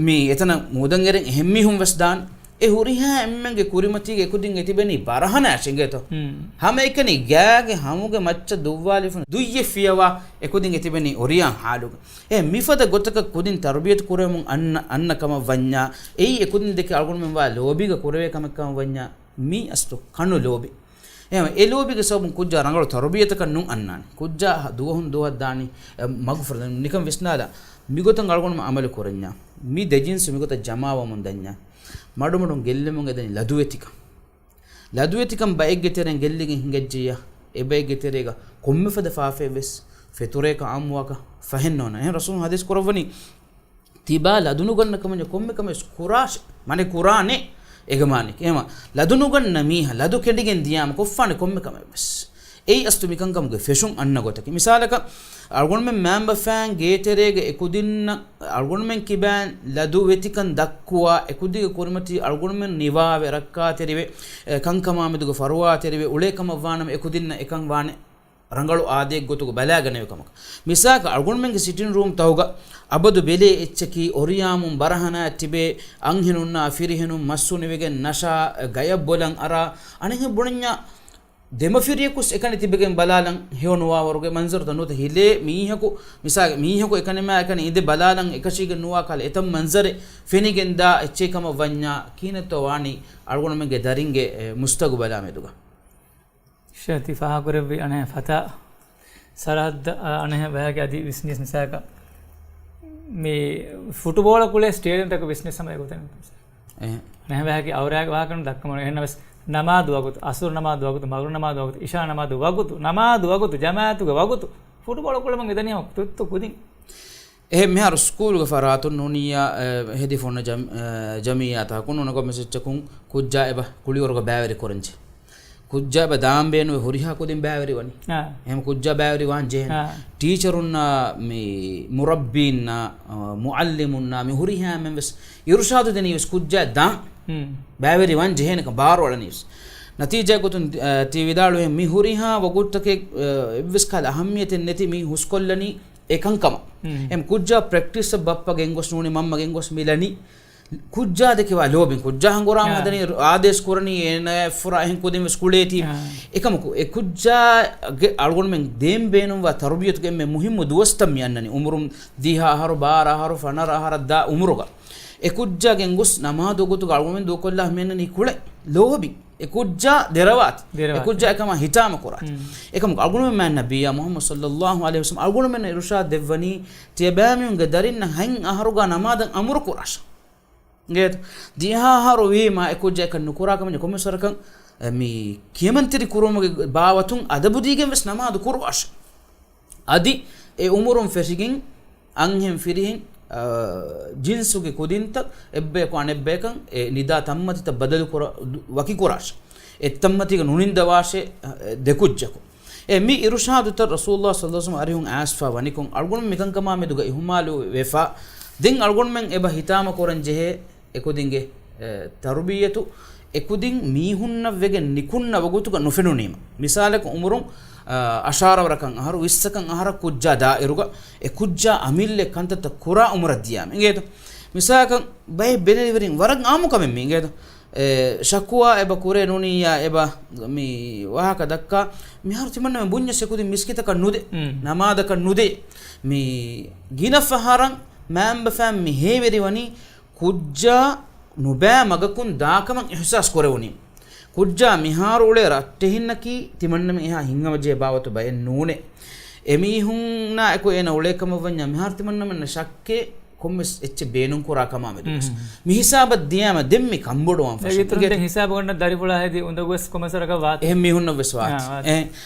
މި އެތަނަށް މޫދަށް އެރެން އެހެން މީހުން ވެސް ދާން. އެ ހުރިހާ އެންމެންގެ ކުރިމަތީގަ އެކުދިން އެތިބެނީ ބަރަހަނާށި އިނގޭތޯ. ހަމައެކަނި ގާގެ ހަމުގެ މައްޗަށް ދުއްވާލިފުން ދުއްޔެއް ފިޔަވާ އެކުދިން އެތިބެނީ އޮރިޔާން ހާލުގަ. އެ މިފަދަ ގޮތަކަށް ކުދިން ތަރުބިޔަތު ކުރެވެމުން އަންނަ، އަންނަ ކަމަށް ވަންޏާ، އެއީ އެކުދިން ދެކެ އަޅުގަނޑުމެން ވާ ލޯބީގަ ކުރެވޭ ކަމެއް ކަމަށް ވަންޏާ، މީ އަސްލު ކަނު ލޯބި. އެހެން އެ ލޯބިގެ ސަބަބުން ކުއްޖާ ރަނގަޅު ތަރުބިޔަތަކަށް ނޫން އަންނާނެ. ކުއްޖާ ދުވަހުން ދުވަހަށް ދާނީ، އެ، މަގުފުރަން. ނިކަން ވިސްނާލާ، މިގޮތަށް އަޅުގަނޑުމެން އަމަލު ކުރަންޏާ، މި ދެ ޖިންސު މިގޮތަށް ޖަމާވަމުން ދަންޏާ، މަޑުމަޑުން ގެއްލެމުން އެދެނީ ލަދުވެތިކަން. ލަދުވެތިކަން ބައެއްގެ ތެރެއިން ގެއްލިގެން ހިނގައްޖެއްޔާ، އެބައެއްގެ ތެރޭގަ ކޮންމެފަދަ ފާފައެއްވެސް ފެތުރޭކަށް އާއްމުވާކަށް ފަހެއްނޯންނާނެ. އެހެން ރަސޫލު ޙަދީޘް ކުރައްވަނީ، ތިބާ ލަދުނުގަންނަ ކަމަށް ކޮންމެ ކަމެއް ކުރާށެ. މަނެ ކުރާނެ. އެގަމާނެ. އެހެމަ ލަދުނުގަންނަ މީހާ ލަދު ކެނޑިގެން ދިޔާމަ ކޮށްފާނެ ކޮންމެ ކަމެއް ވެސް. އެއީ އަސްލު މިކަންކަމުގެ ފެށުން އަންނަ ގޮތަކީ. މިސާލަކަށް، އަޅުގަނޑުމެން މައިންބަފައިން ގޭތެރޭގަ އެކުދިންނަށް އަޅުގަނޑުމެން ކިބައިން ލަދުވެތިކަން ދައްކުވާ، އެކުދިގެ ކުރިމަތީ އަޅުގަނޑުމެން ނިވާވެ ރައްކާތެރިވެ، އެ، ކަންކަމާމެދުގަ ފަރުވާތެރިވެ އުޅޭ ކަމަށްވާނަމަ އެކުދިންނަށް އެކަން ވާނެ. ރަނގަޅު އާދައެއް ގޮތުގަ ބަލާގަނެވޭ ކަމަކަށް. މިސާލަކަށް އަޅުގަނޑުމެންގެ ސިޓިން ރޫމް ތަހުގަ އަބަދު ބެލޭ އެއްޗަކީ އޮރިޔާމުން ބަރަހަނާ ތިބޭ އަންހެނުންނާ ފިރިހެނުން މައްސުނިވެގެން ނަޝާ ގަޔަށް ބޮލަން އަރާ އަނެއްހެން ބުނަންޏާ ދެމަފިރިޔަކުސް އެކަނި ތިބެގެން ބަލާލަން ހެޔޮ ނުވާވަރުގެ މަންޒަރުތައް ނުވަތަ ހިލޭ މީހަކު، މިސާލަކަށް މީހަކު އެކަނިމާ އެކަނި އިނދެ ބަލާލަން އެކަށީގެން ނުވާ ކަހަލަ އެތައް މަންޒަރެއް ފެނިގެންދާ އެއްޗެއް ކަމަށް ވަންޏާ ކިހިނެއްތޯ ވާނީ އަޅުގަނޑުމެންގެ ދަރިންގެ، އެ، މުސްތަގުބަލާ މެދުގަ؟ ޝޭ، ތި ފާހަގަކުރެއްވި އަނެއް ފަތާ ސަރަހައްދަށް، އަ، އަނެއް ވަހަކަށް އަދި ވިސްނިޔަސް މިސާލަކަށް މި ފުޓުބޯޅަ ކުޅޭ ސްޓޭޑިއަމްތަކަށް ވިސްނިޔަސް ހަމަ އެގޮތަށް. އެހެން. އަނެއް ވަހަކަށް އަވަރާގެ ވާހަކަ ދައްކަމުން އެހެންނަމަވެސް ނަމާދު ވަގުތު، އަސުރު ނަމާދު ވަގުތު، މަގުރިބު ނަމާދު ވަގުތު، އިޝާ ނަމާދު ވަގުތު، ނަމާދު ވަގުތު، ޖަމާޢަތުގެ ވަގުތު، ފުޓުބޯޅަ ކުޅަމުން އެދަނީ ހަމަ ތުއްތު ކުދިން. އެހެން މިހާރު ސްކޫލްގެ ފަރާތުން ނޫނިއްޔާ، އެ، ހެދި ފޮންނަ ޖަމް-، އެ، ޖަމިއްޔާތަކުން ނޫން ކޮންމެސް އެއްޗަކުން ކުއްޖާ އެބަ ކުޅިވަރުގަ ބައިވެރި ކުރަންޖެ. ކުއްޖާ އެބަ ދާން ބޭނުވެ ހުރިހާ ކުދިން ބައިވެރިވަނީ. އާ. އެހެން ކުއްޖާ ބައިވެރި ވާން ޖެހޭނެ. އާ. ޓީޗަރުންނާ މި މުރައްބީންނާ، އަ، މުޢައްލިމުންނާ މި ހުރިހާ އެންމެން ވެސް އިރުޝާދު ދެނީ ވެސް ކުއްޖާ ދާން. ހުން. ބައިވެރި ވާން ޖެހޭނެކަން ބާރުއަޅަނީ ވެސް. ނަތީޖާ ގޮތުން، އަ، ތި ވިދާޅުވެ މި ހުރިހާ ވަގުތުތަކެއް، އަ، އެއްވެސް ކަހަލަ އަހައްމިޔަތެއް ނެތި މި ހުސްކޮށްލަނީ އެ ކަންކަމަށް. ހުން. އެމް ކުއްޖާ ޕްރެކްޓިސްއަށް ބައްޕަ ގެންގޮސް ނޫނީ މަންމަ ގެންގޮސް މި ލަނީ. ކުއްޖާ ދެކެވާ ލޯބިން ކުއްޖާ ހަނގުރާމަ އާ. ހަދަނީ އާދޭސް ކުރަނީ އޭނަ އެއްފުރާ އެހެން ކުދިން ވެސް ކުޅޭތީ. އާ. އެކަމަކު އެ ކުއްޖާގެ އަޅުގަނޑުމެން ދޭން ބޭނުންވާ ތަރުބިޔަތުގެ އެންމެ މުހިއްމު ދުވަސްތައް މި އަންނަނީ. އުމުރުން ދިހަ އަހަރު، ބާރަ އަހަރު، ފަނަރަ އަހަރަށް ދާ އުމުރުގަ. އެ ކުއްޖާ ގެންގޮސް ނަމާދު ގޮތުގަ އަޅުގަނޑުމެން ދޫކޮށްލާ މި އަންނަނީ ކުޅެ ލޯބި. އެ ކުއްޖާ ދެރަވާތި. ދެރަވާތި. އެ ކުއްޖާ އެކަމާ ހިތާމަ ކުރާތި. ހުން. އެކަމަކު އަޅުގަނޑުމެން މާތް ނަބިއްޔާ މުޙައްމަދު ޞައްލައްލާހު ޢަލައިހި ވަސައްލަމަ އަޅުގަނޑުމެންނަށް އިރުޝާދު ދެއްވަނީ، ތިޔަބައިމީހުންގެ ދަރިންނަށް ހަތް އަހަރުގަ ނަމާދަށް އަމުރު ކުރާށޭ. އިނގޭތަ؟ ދިހަ އަހަރު ވީމަ އެ ކުއްޖާ އެކަން ނުކުރާ ކަމަށް ކޮންމެސް ވަރަކަށް، އެ، މި ކިޔަމަންތެރި ކުރުމުގެ ބާވަތުން އަދަބު ދީގެން ވެސް ނަމާދު ކުރުވާށޭ. އަދި އެ އުމުރުން ފެށިގެން އަންހެން ފިރިހެން، އާ، ޖިންސުގެ ކުދިންތައް އެއްބަޔަކު އަނެއްބަޔަކަށް އެ ނިދާ ތަންމަތިތައް ބަދަލު ކުރ-، ވަކިކުރާށޭ. އެއްތަންމަތީގަ ނުނިންދަވާށޭ، އެ، ދެ ކުއްޖަކު. އެ މި އިރުޝާދުތައް ރަސޫލުﷲ ޞައްލައްލާހު ޢަލައިހި ވަސައްލަމަ އަރިހުން އައިސްފަ ވަނިކޮށް، އަޅުގަނޑު މިކަންކަމާ މެދުގަ އިހުމާލު ވެފަ، ދެން އަޅުގަނޑުމެން އެބަ ހިތާމަ ކުރަން ޖެހޭ އެކުދިންގެ، އެ، ތަރުބިޔަތު، އެކުދިން މީހުންނަށް ވެގެން ނިކުންނަ ވަގުތުގަ ނުފެނުނީމަ. މިސާލަކަށް އުމުރުން، އަ، އަށާރަ ވަރަކަށް އަހަރު، ވިއްސަކަށް އަހަރަށް ކުއްޖާ ދާއިރުގަ އެ ކުއްޖާ އަމިއްލަ ކަންތައްތައް ކުރާ އުމުރަށް ދިޔާމަ އިނގޭތަ؟ މިސާލަކަށް ބައެއް ބެލެނިވެރިން ވަރަށް އާއްމު ކަމެއް މީ އިނގޭތަ؟ އެ، ޝަކުވާ އެބަ ކުރޭ ނޫނިއްޔާ އެބަ މި ވާހަކަ ދައްކާ، މިހާރު ތިމަންނަމެން ބުންޏަސް އެކުދިން މިސްކިތަކަށް ނުދޭ، ނަމާދަކަށް ނުދޭ. މި ގިނަ ފަހަރަށް މައިންބަފައިން މި ހޭވެރިވަނީ ކުއްޖާ ނުބައި މަގަކުން ދާކަމަށް އިޙްސާސް ކުރެވުނީ. ކުއްޖާ މިހާރު އުޅޭ ރައްޓެހިންނަކީ ތިމަންނަމެން އެހާ ހިތްހަމަޖެހޭ ބާވަތު ބައެއް ނޫނޭ. އެމީހުންނާ އެކު އޭނަ އުޅޭ ކަމަށް ވަންޏާ މިހާރު ތިމަންނަމެންނަށް ޝައްކޭ ކޮންމެސް އެއްޗެއް ބޭނުން ކުރާ ކަމާ މެދުވެސް. މި ހިސާބަށް ދިޔާމަ ދެން މި ކަންބޮޑުވާން ފަށަ. އެގެ އިތުރުން ދެން ހިސާބު ގަންނަ ދަރިފުޅާ ހެދި އުނދަގޫވެސް ކޮންމެސް ވަރަކަށް ވާތީ. އެހެން މީހުންނަށްވެސް ވާތީ. އާ، ވާތީ. އެ،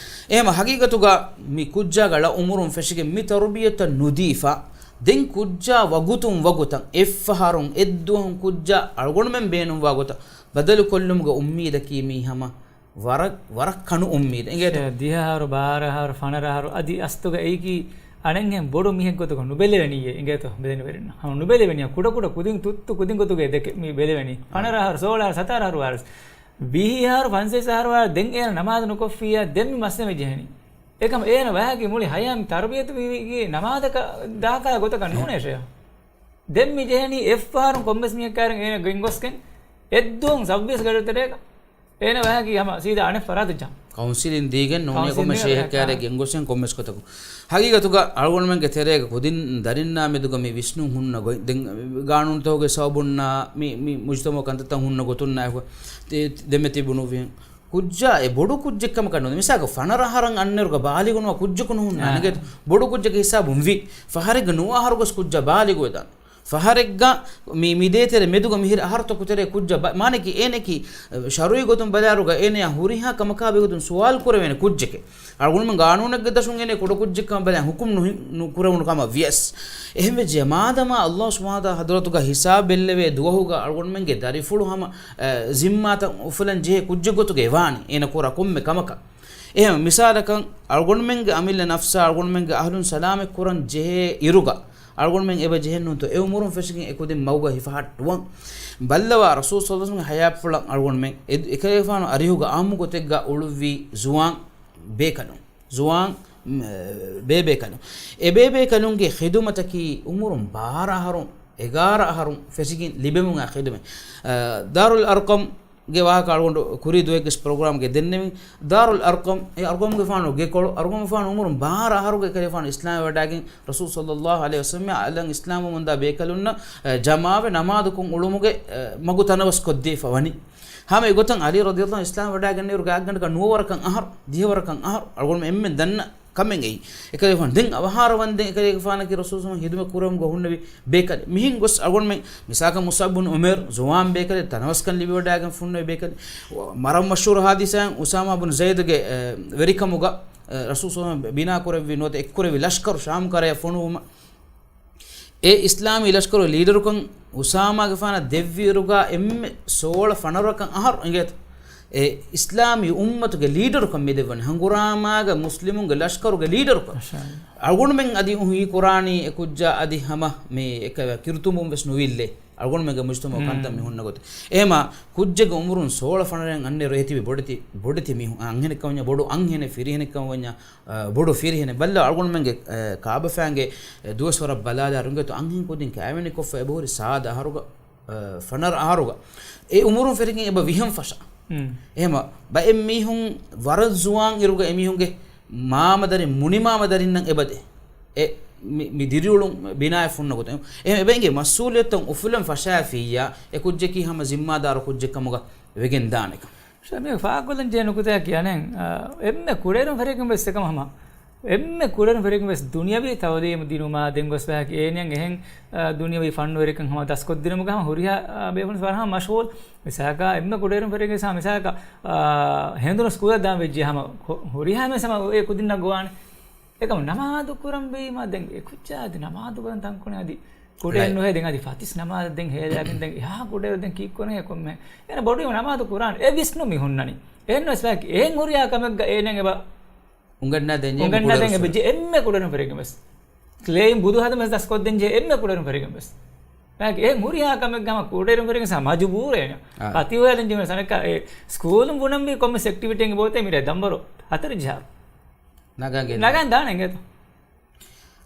އެހެމަ ހަގީގަތުގަ މި ކުއްޖާގަ ޅަ އުމުރުން ފެށިގެން މި ތަރުބިޔަތަށް ނުދީފަ، ދެން ކުއްޖާ ވަގުތުން ވަގުތަށް އެއްފަހަރުން އެއްދުވަހުން ކުއްޖާ އަޅުގަނޑުމެން ބޭނުންވާ ގޮތަށް ބަދަލުކޮށްލުމުގެ އުއްމީދަކީ މީ ހަމަ ވަރަށް، ވަރަށް ކަނު އުއްމީދެއް. އިނގޭތޯ؟ ދިހަ އަހަރު، ބާރަ އަހަރު، ފަނަރަ އަހަރު، އަދި އަސްތުގަ އެއީކީ އަނެއްހެން ބޮޑު މީހެއް ގޮތުގަ ނުބެލެވެނީއޭ. އިނގޭތޯ؟ ބެލެނިވެރިންނަށް. ހަމަ ނުބެލެވެނީ. ކުޑަކުޑަ ކުދިން، ތުއްތު ކުދިން ގޮތުގަ ދެކެ މި ބެލެވެނީ. ފަނަރަ އަހަރު، ސޯޅަ އަހަރު، ސަތާރަ އަހަރު ވާރަސް. ވިހި އަހަރު، ފަންސަވީސް އަހަރު ވާރަސް ދެން އޭނަ ނަމާދު ނުކޮށްފިއްޔާ ދެން މި މައްސަމެ ޖެހެނީ. އެކަމް އޭނަ ވަހަކީ މުޅި ހަޔާތް ތަރުބިޔަތު ވީ، ވީ ނަމާދަކަށް ދާކާ ގޮތަކަށް ނޫނޭ ޝޭހް. ދެން މި ޖެހެނީ އެއްފަހަރު ކޮންމެސް މީހެއްކާރަން އޭނަ ގެންގޮސްގެން އެއްދުވަހު ސައްބީސް ގަޑިތެރޭގަ އޭނަ ވަހަކީ ހަމަ ސީދާ އަނެއް ފަރާތަށް ޖަން. ކައުންސިލިން ދީގެން ނޫނީ ކައުންސިލް ކޮންމެ ދީގެން ޝޭހެއްކާރެ ގެންގޮސްގެން ކޮންމެސް ގޮތަކުން. ހަގީގަތުގަ އަޅުގަނޑުމެންގެ ތެރޭގަ ކުދިން ދަރިންނާ މެދުގަ މި ވިސްނުން ހުންނަ ގޮތް، ދެން ގާނޫނުތަކުގެ ސަބަބުންނާ މި، މި މުޖުތަމައު ކަންތައްތައް ހުންނަ ގޮތުންނާ އެކު ތި-، ދެމެ ތިބުނު ވި-، ކުއްޖާ އެ ބޮޑު ކުއްޖެއް ކަމަކަށް ނުދޭ. މިސާލަކަށް ފަނަރަ އަހަރަށް އަންނައިރުގަ ބާލިޣު ނުވާ ކުއްޖަކު ނުހުންނާނެ. އާ. އިނގޭތޯ؟ ބޮޑު ކުއްޖެއްގެ ހިސާބުން ވި. ފަހަރެއްގަ ނުވަ އަހަރު ގޮސް ކުއްޖާ ބާލިޣު ވެދާނެ. ފަހަރެއްގަ މި، މި ދޭތެރެ މެދުގަ މިހިރަ އަހަރުތަކު ތެރޭ ކުއްޖާ ބަ-، މާނަކީ އޭނަކީ، އަ، ޝަރުޢީ ގޮތުން ބަލާއިރުގަ އޭނަޔާ ހުރިހާ ކަމަކާ ބެހުދުން ސުވާލު ކުރެވޭނެ ކުއްޖެކޭ. އަޅުގަނޑުމެން ގާނޫނެއްގެ ދަށުން އޭނަ ކުޑަ ކުއްޖެއްކަމަށް ބަލާ ހުކުމް ނުހި-، ނުކުރެވުނު ކަމަށް ވިޔަސް. އެހެން ވެއްޖެ މާދަމާ އައްލާހު ސުބްޙާނަހު ވަތަޢާލާ ޙަޟްރަތުގަ ހިސާބް ބެއްލެވޭ ދުވަހުގަ އަޅުގަނޑުމެންގެ ދަރިފުޅު ހަމަ، އަ، ޒިންމާތައް އުފުލަން ޖެހޭ ކުއްޖެއް ގޮތުގަ އެވާނެ އޭނަ ކުރާ ކޮންމެ ކަމަކަށް. އެހެން މިސާލަކަށް އަޅުގަނޑުމެންގެ އަމިއްލަ ނަފްސާ އަޅުގަނޑުމެންގެ އަހުލުން ސަލާމަތް ކުރަން ޖެހޭ އިރުގަ، އަޅުގަނޑުމެން އެބަ ޖެހެން ނޫންތޯ އެ އުމުރުން ފެށިގެން އެ ކުދިން މަގުގަ ހިފަހައްޓުވަން. ބައްލަވާ ރަސޫލު ޞައްލަﷲު ޢަލައިހި ވަސައްލަމްގެ ޙަޔާތްފުޅަށް އަޅުގަނޑުމެން އެ-، އެކަލޭގެފާނު އަރިހުގަ އާއްމު ގޮތެއްގަ އުޅުއްވި ޒުވާން ބޭކަލުން. ޒުވާން، މް، ބޭބޭކަލުން. އެ ބޭބޭކަލުންގެ ޚިދުމަތަކީ އުމުރުން ބާރަ އަހަރު، އެގާރަ އަހަރު ފެށިގެން ލިބެމުން އާ ޚިދުމަތް. އަ، ދާރުލް އަރްޤަމް ގެ ވާހަކަ އަޅުގަނޑު ކުރީ ދުވަހެއްގެ ޕްރޮގްރާމްގެ ދެންނެވިން. ދާރުލް އަރްޤަމް، އެ އަރްޤަމްގެފާނު ގެކޮޅު، އަރްޤަމްގެފާނު އުމުރުން ބާރަ އަހަރުގެ ކަލޭފާނު އިސްލާމް ވެވަޑައިގެން ރަސޫލު ޞައްލަﷲު ޢަލައިހި ވަސައްލަމް އަލަށް އިސްލާމްވަމުންދާ ބޭކަލުންނަށް، އެ، ޖަމާވެ ނަމާދުކޮށް އުޅުމުގެ، އެ، މަގު ތަނަވަސް ކޮށްދީފަ ވަނީ. ހަމަ އެގޮތަށް ޢަލީ ރަޟިޔަﷲު ޢަންހު އިސްލާމް ވެވަޑައިގެންނެވިރު ގާތްގަނޑަކަށް ނުވަވަރަކަށް އަހަރު، ދިހަވަރަކަށް އަހަރު، އަޅުގަނޑު އެންމެން ދަންނަ ކަމެއް އެއީ. އެކަލޭގެފާނު ދެން އަވަހާރަވަންދެން އެކަލޭގެފާނަކީ ރަސޫލު ޞައްލަﷲު ޢަލައިހި ވަސައްލަމް ޚިދުމަތް ކުރެވުމުގަ ހުންނެވި ބޭކަލެއް. މިހެން ގޮސް އަޅުގަނޑުމެން މިސާލަކަށް މުޞްޢަބް ބުން ޢުމައިރު ޒުވާން ބޭކަލެއް، ތަނަވަސްކަން ލިބިވަޑައިގެން ފުންނެވި ބޭކަލެއް. މަރަށް މަޝްހޫރު ޙާދިސާއިން އުސާމާ ބުން ޒައިދުގެ، އެ، ވެރިކަމުގަ، އެ، ރަސޫލު ޞައްލަﷲު ޢަލައިހި ވަސައްލަމް ބިނާ ކުރެއްވި ނުވަތަ އެއްކުރެއްވި ލަޝްކަރު ޝާމް ކަރަޔަށް ފޮނުވުމަށް. އެ އިސްލާމީ ލަޝްކަރުގެ ލީޑަރުކަން އުސާމާގެފާނަށް ދެއްވިއިރުގަ އެންމެ ސޯޅަ ފަނަރަކަށް އަހަރު އިނގޭތޯ. އެ އިސްލާމީ އުއްމަތުގެ ލީޑަރުކަން މި ދެއްވަނީ. ހަނގުރާމާގެ މުސްލިމުންގެ ލަޝްކަރުގެ ލީޑަރުކަން. މާޝާﷲ. އަޅުގަނޑުމެން އަދި ހީކުރާނީ އެ ކުއްޖާ އަދި ހަމަ މި އެކަ ކިރުތުނބުން ވެސް ނުވިއްލޭ. އަޅުގަނޑުމެންގެ މުޖްތަމަޢު ކަންތައް މި ހުންނަ ގޮތަށް. އެހެމާ ކުއްޖެއްގެ އުމުރުން ސޯޅަ ފަނަރައިން އަންނައިރު އެހެތިބި ބޮޑެތި، ބޮޑެތި މީހުން. އަންހެނެއްކަމަށް ވަންޏާ ބޮޑު އަންހެނެއް، ފިރިހެނެއްކަމަށް ވަންޏާ، އަ، ބޮޑު ފިރިހެނެއް. ބައްލަ އަޅުގަނޑުމެންގެ، އަ، ކާބަފައިންގެ، އަ، ދުވަސްވަރަށް ބަލާލާ ރުނގެތު އަންހެން ކުދިން ކައިވެނި ކޮށްފަ އެބަހުރި ސާދަ އަހަރުގަ، އަ، ފަނަރަ އަހަރުގަ. އެ އުމުރުން ފެށިގެން އެބަ ވިހަން ފަށާ. އެހެމަ ބައެއް މީހުން ވަރަށް ޒުވާން އިރުގަ އެމީހުންގެ މާމަދަރިން، މުނިމާމަދަރިންނަށް އެބަދޭ. އެ މި، މި ދިރިއުޅުން ބިނާއެއް ފުންނަ ގޮތަށް. އެ، އެބަ އިނގޭ މަސްއޫލިއްޔަތުތައް އުފުލަން ފަށާފިއްޔާ، އެ ކުއްޖަކީ ހަމަ ޒިންމާދާރު ކުއްޖެއް ކަމުގަ ވެގެން ދާނެކަން. ޝަމީ ފާކުލަން ޖެހޭ ނުކުތައަކީ އަނެއް، އާ، އެންމެ ކުޑައިރުން ފެރިގެން ވެސް އެކަމަ ހަމަ. އެންމެ ކުޑައިރުން ފެރިގެން ވެސް ދުނިޔަވީ ތަޢުލީމު ދިނުމާ ދެން ގޮސް ވާކި އޭނިއަން އެހެން، އާ، ދުނިޔަވީ ފަންނުވެރިކަން ހަމަ ދަސްކޮށްދިނުމުގަ ހަމަ ހުރިހާ، އާ، ބޭފުޅުން ވަރަށް ހަމަ މަޝްޣޫލް. މިސާލަކަށް އެންމެ ކުޑައިރުން ފެރިގެން ވެސް ހަމަ މިސާލަކަށް، އާ، ހެނދުނު ސްކޫލަށް ދާން ވެއްޖެ ހަމަ ހު-، ހުރިހާ މެސް ހަމަ އެ ކުދިންނަށް ގޮވާނެ. އެކަމު ނަމާދު ކުރަން ވީމަ ދެން އެ ކުއްޖާ އަދި ނަމާދު ކުރަން ތަންކޮޅެއް އަދި ކުޑައެއް ނުހޭ. ދެން އަދި ފަތިސް ނަމާދަށް ދެން ހޭލާގެން ދެން އެހާ ކުޑައިރު ދެން ކީއްކުރަން ކޮންމެ. އޭނަ ބޮޑުވީމަ ނަމާދު ކުރާނެ. އެ ވިސްނުން މި ހުންނަނީ. އެހެން ވެސް އެހެން ހުރިހާ ކަމެއްގަ އޭނަ އެބަ އުނގަންނާ ދެން އުނގަންނާ ދެން އެބަ ޖެ އެންމެ ކުޑައިރުން ފެރިގެން ވެސް. ކްލޭއިން ބުދު ހަދަމެސް ދަސްކޮށްދެން ޖެ އެންމެ ކުޑައިރުން ފެރިގެން ވެސް. އެހެން ހުރިހާ ކަމެއްގަ ހަމަ ކުޑައިރުން ފެރިގެން ސަ މަޖުބޫރޭނަ. އާ. ފަތިހު ހޭލަން ޖެހުނު ސަނަކަ އެ ސްކޫލުން ބުނަންވީ ކޮންމެ އެކްޓިވިޓީއެއް ބޯތެ މިރޭ ދަނބަރު ހަތަރު ޖަހާ. ނަގަން ގެންދާނެ. ނަގަން ދާނެ އިނގޭތޯ.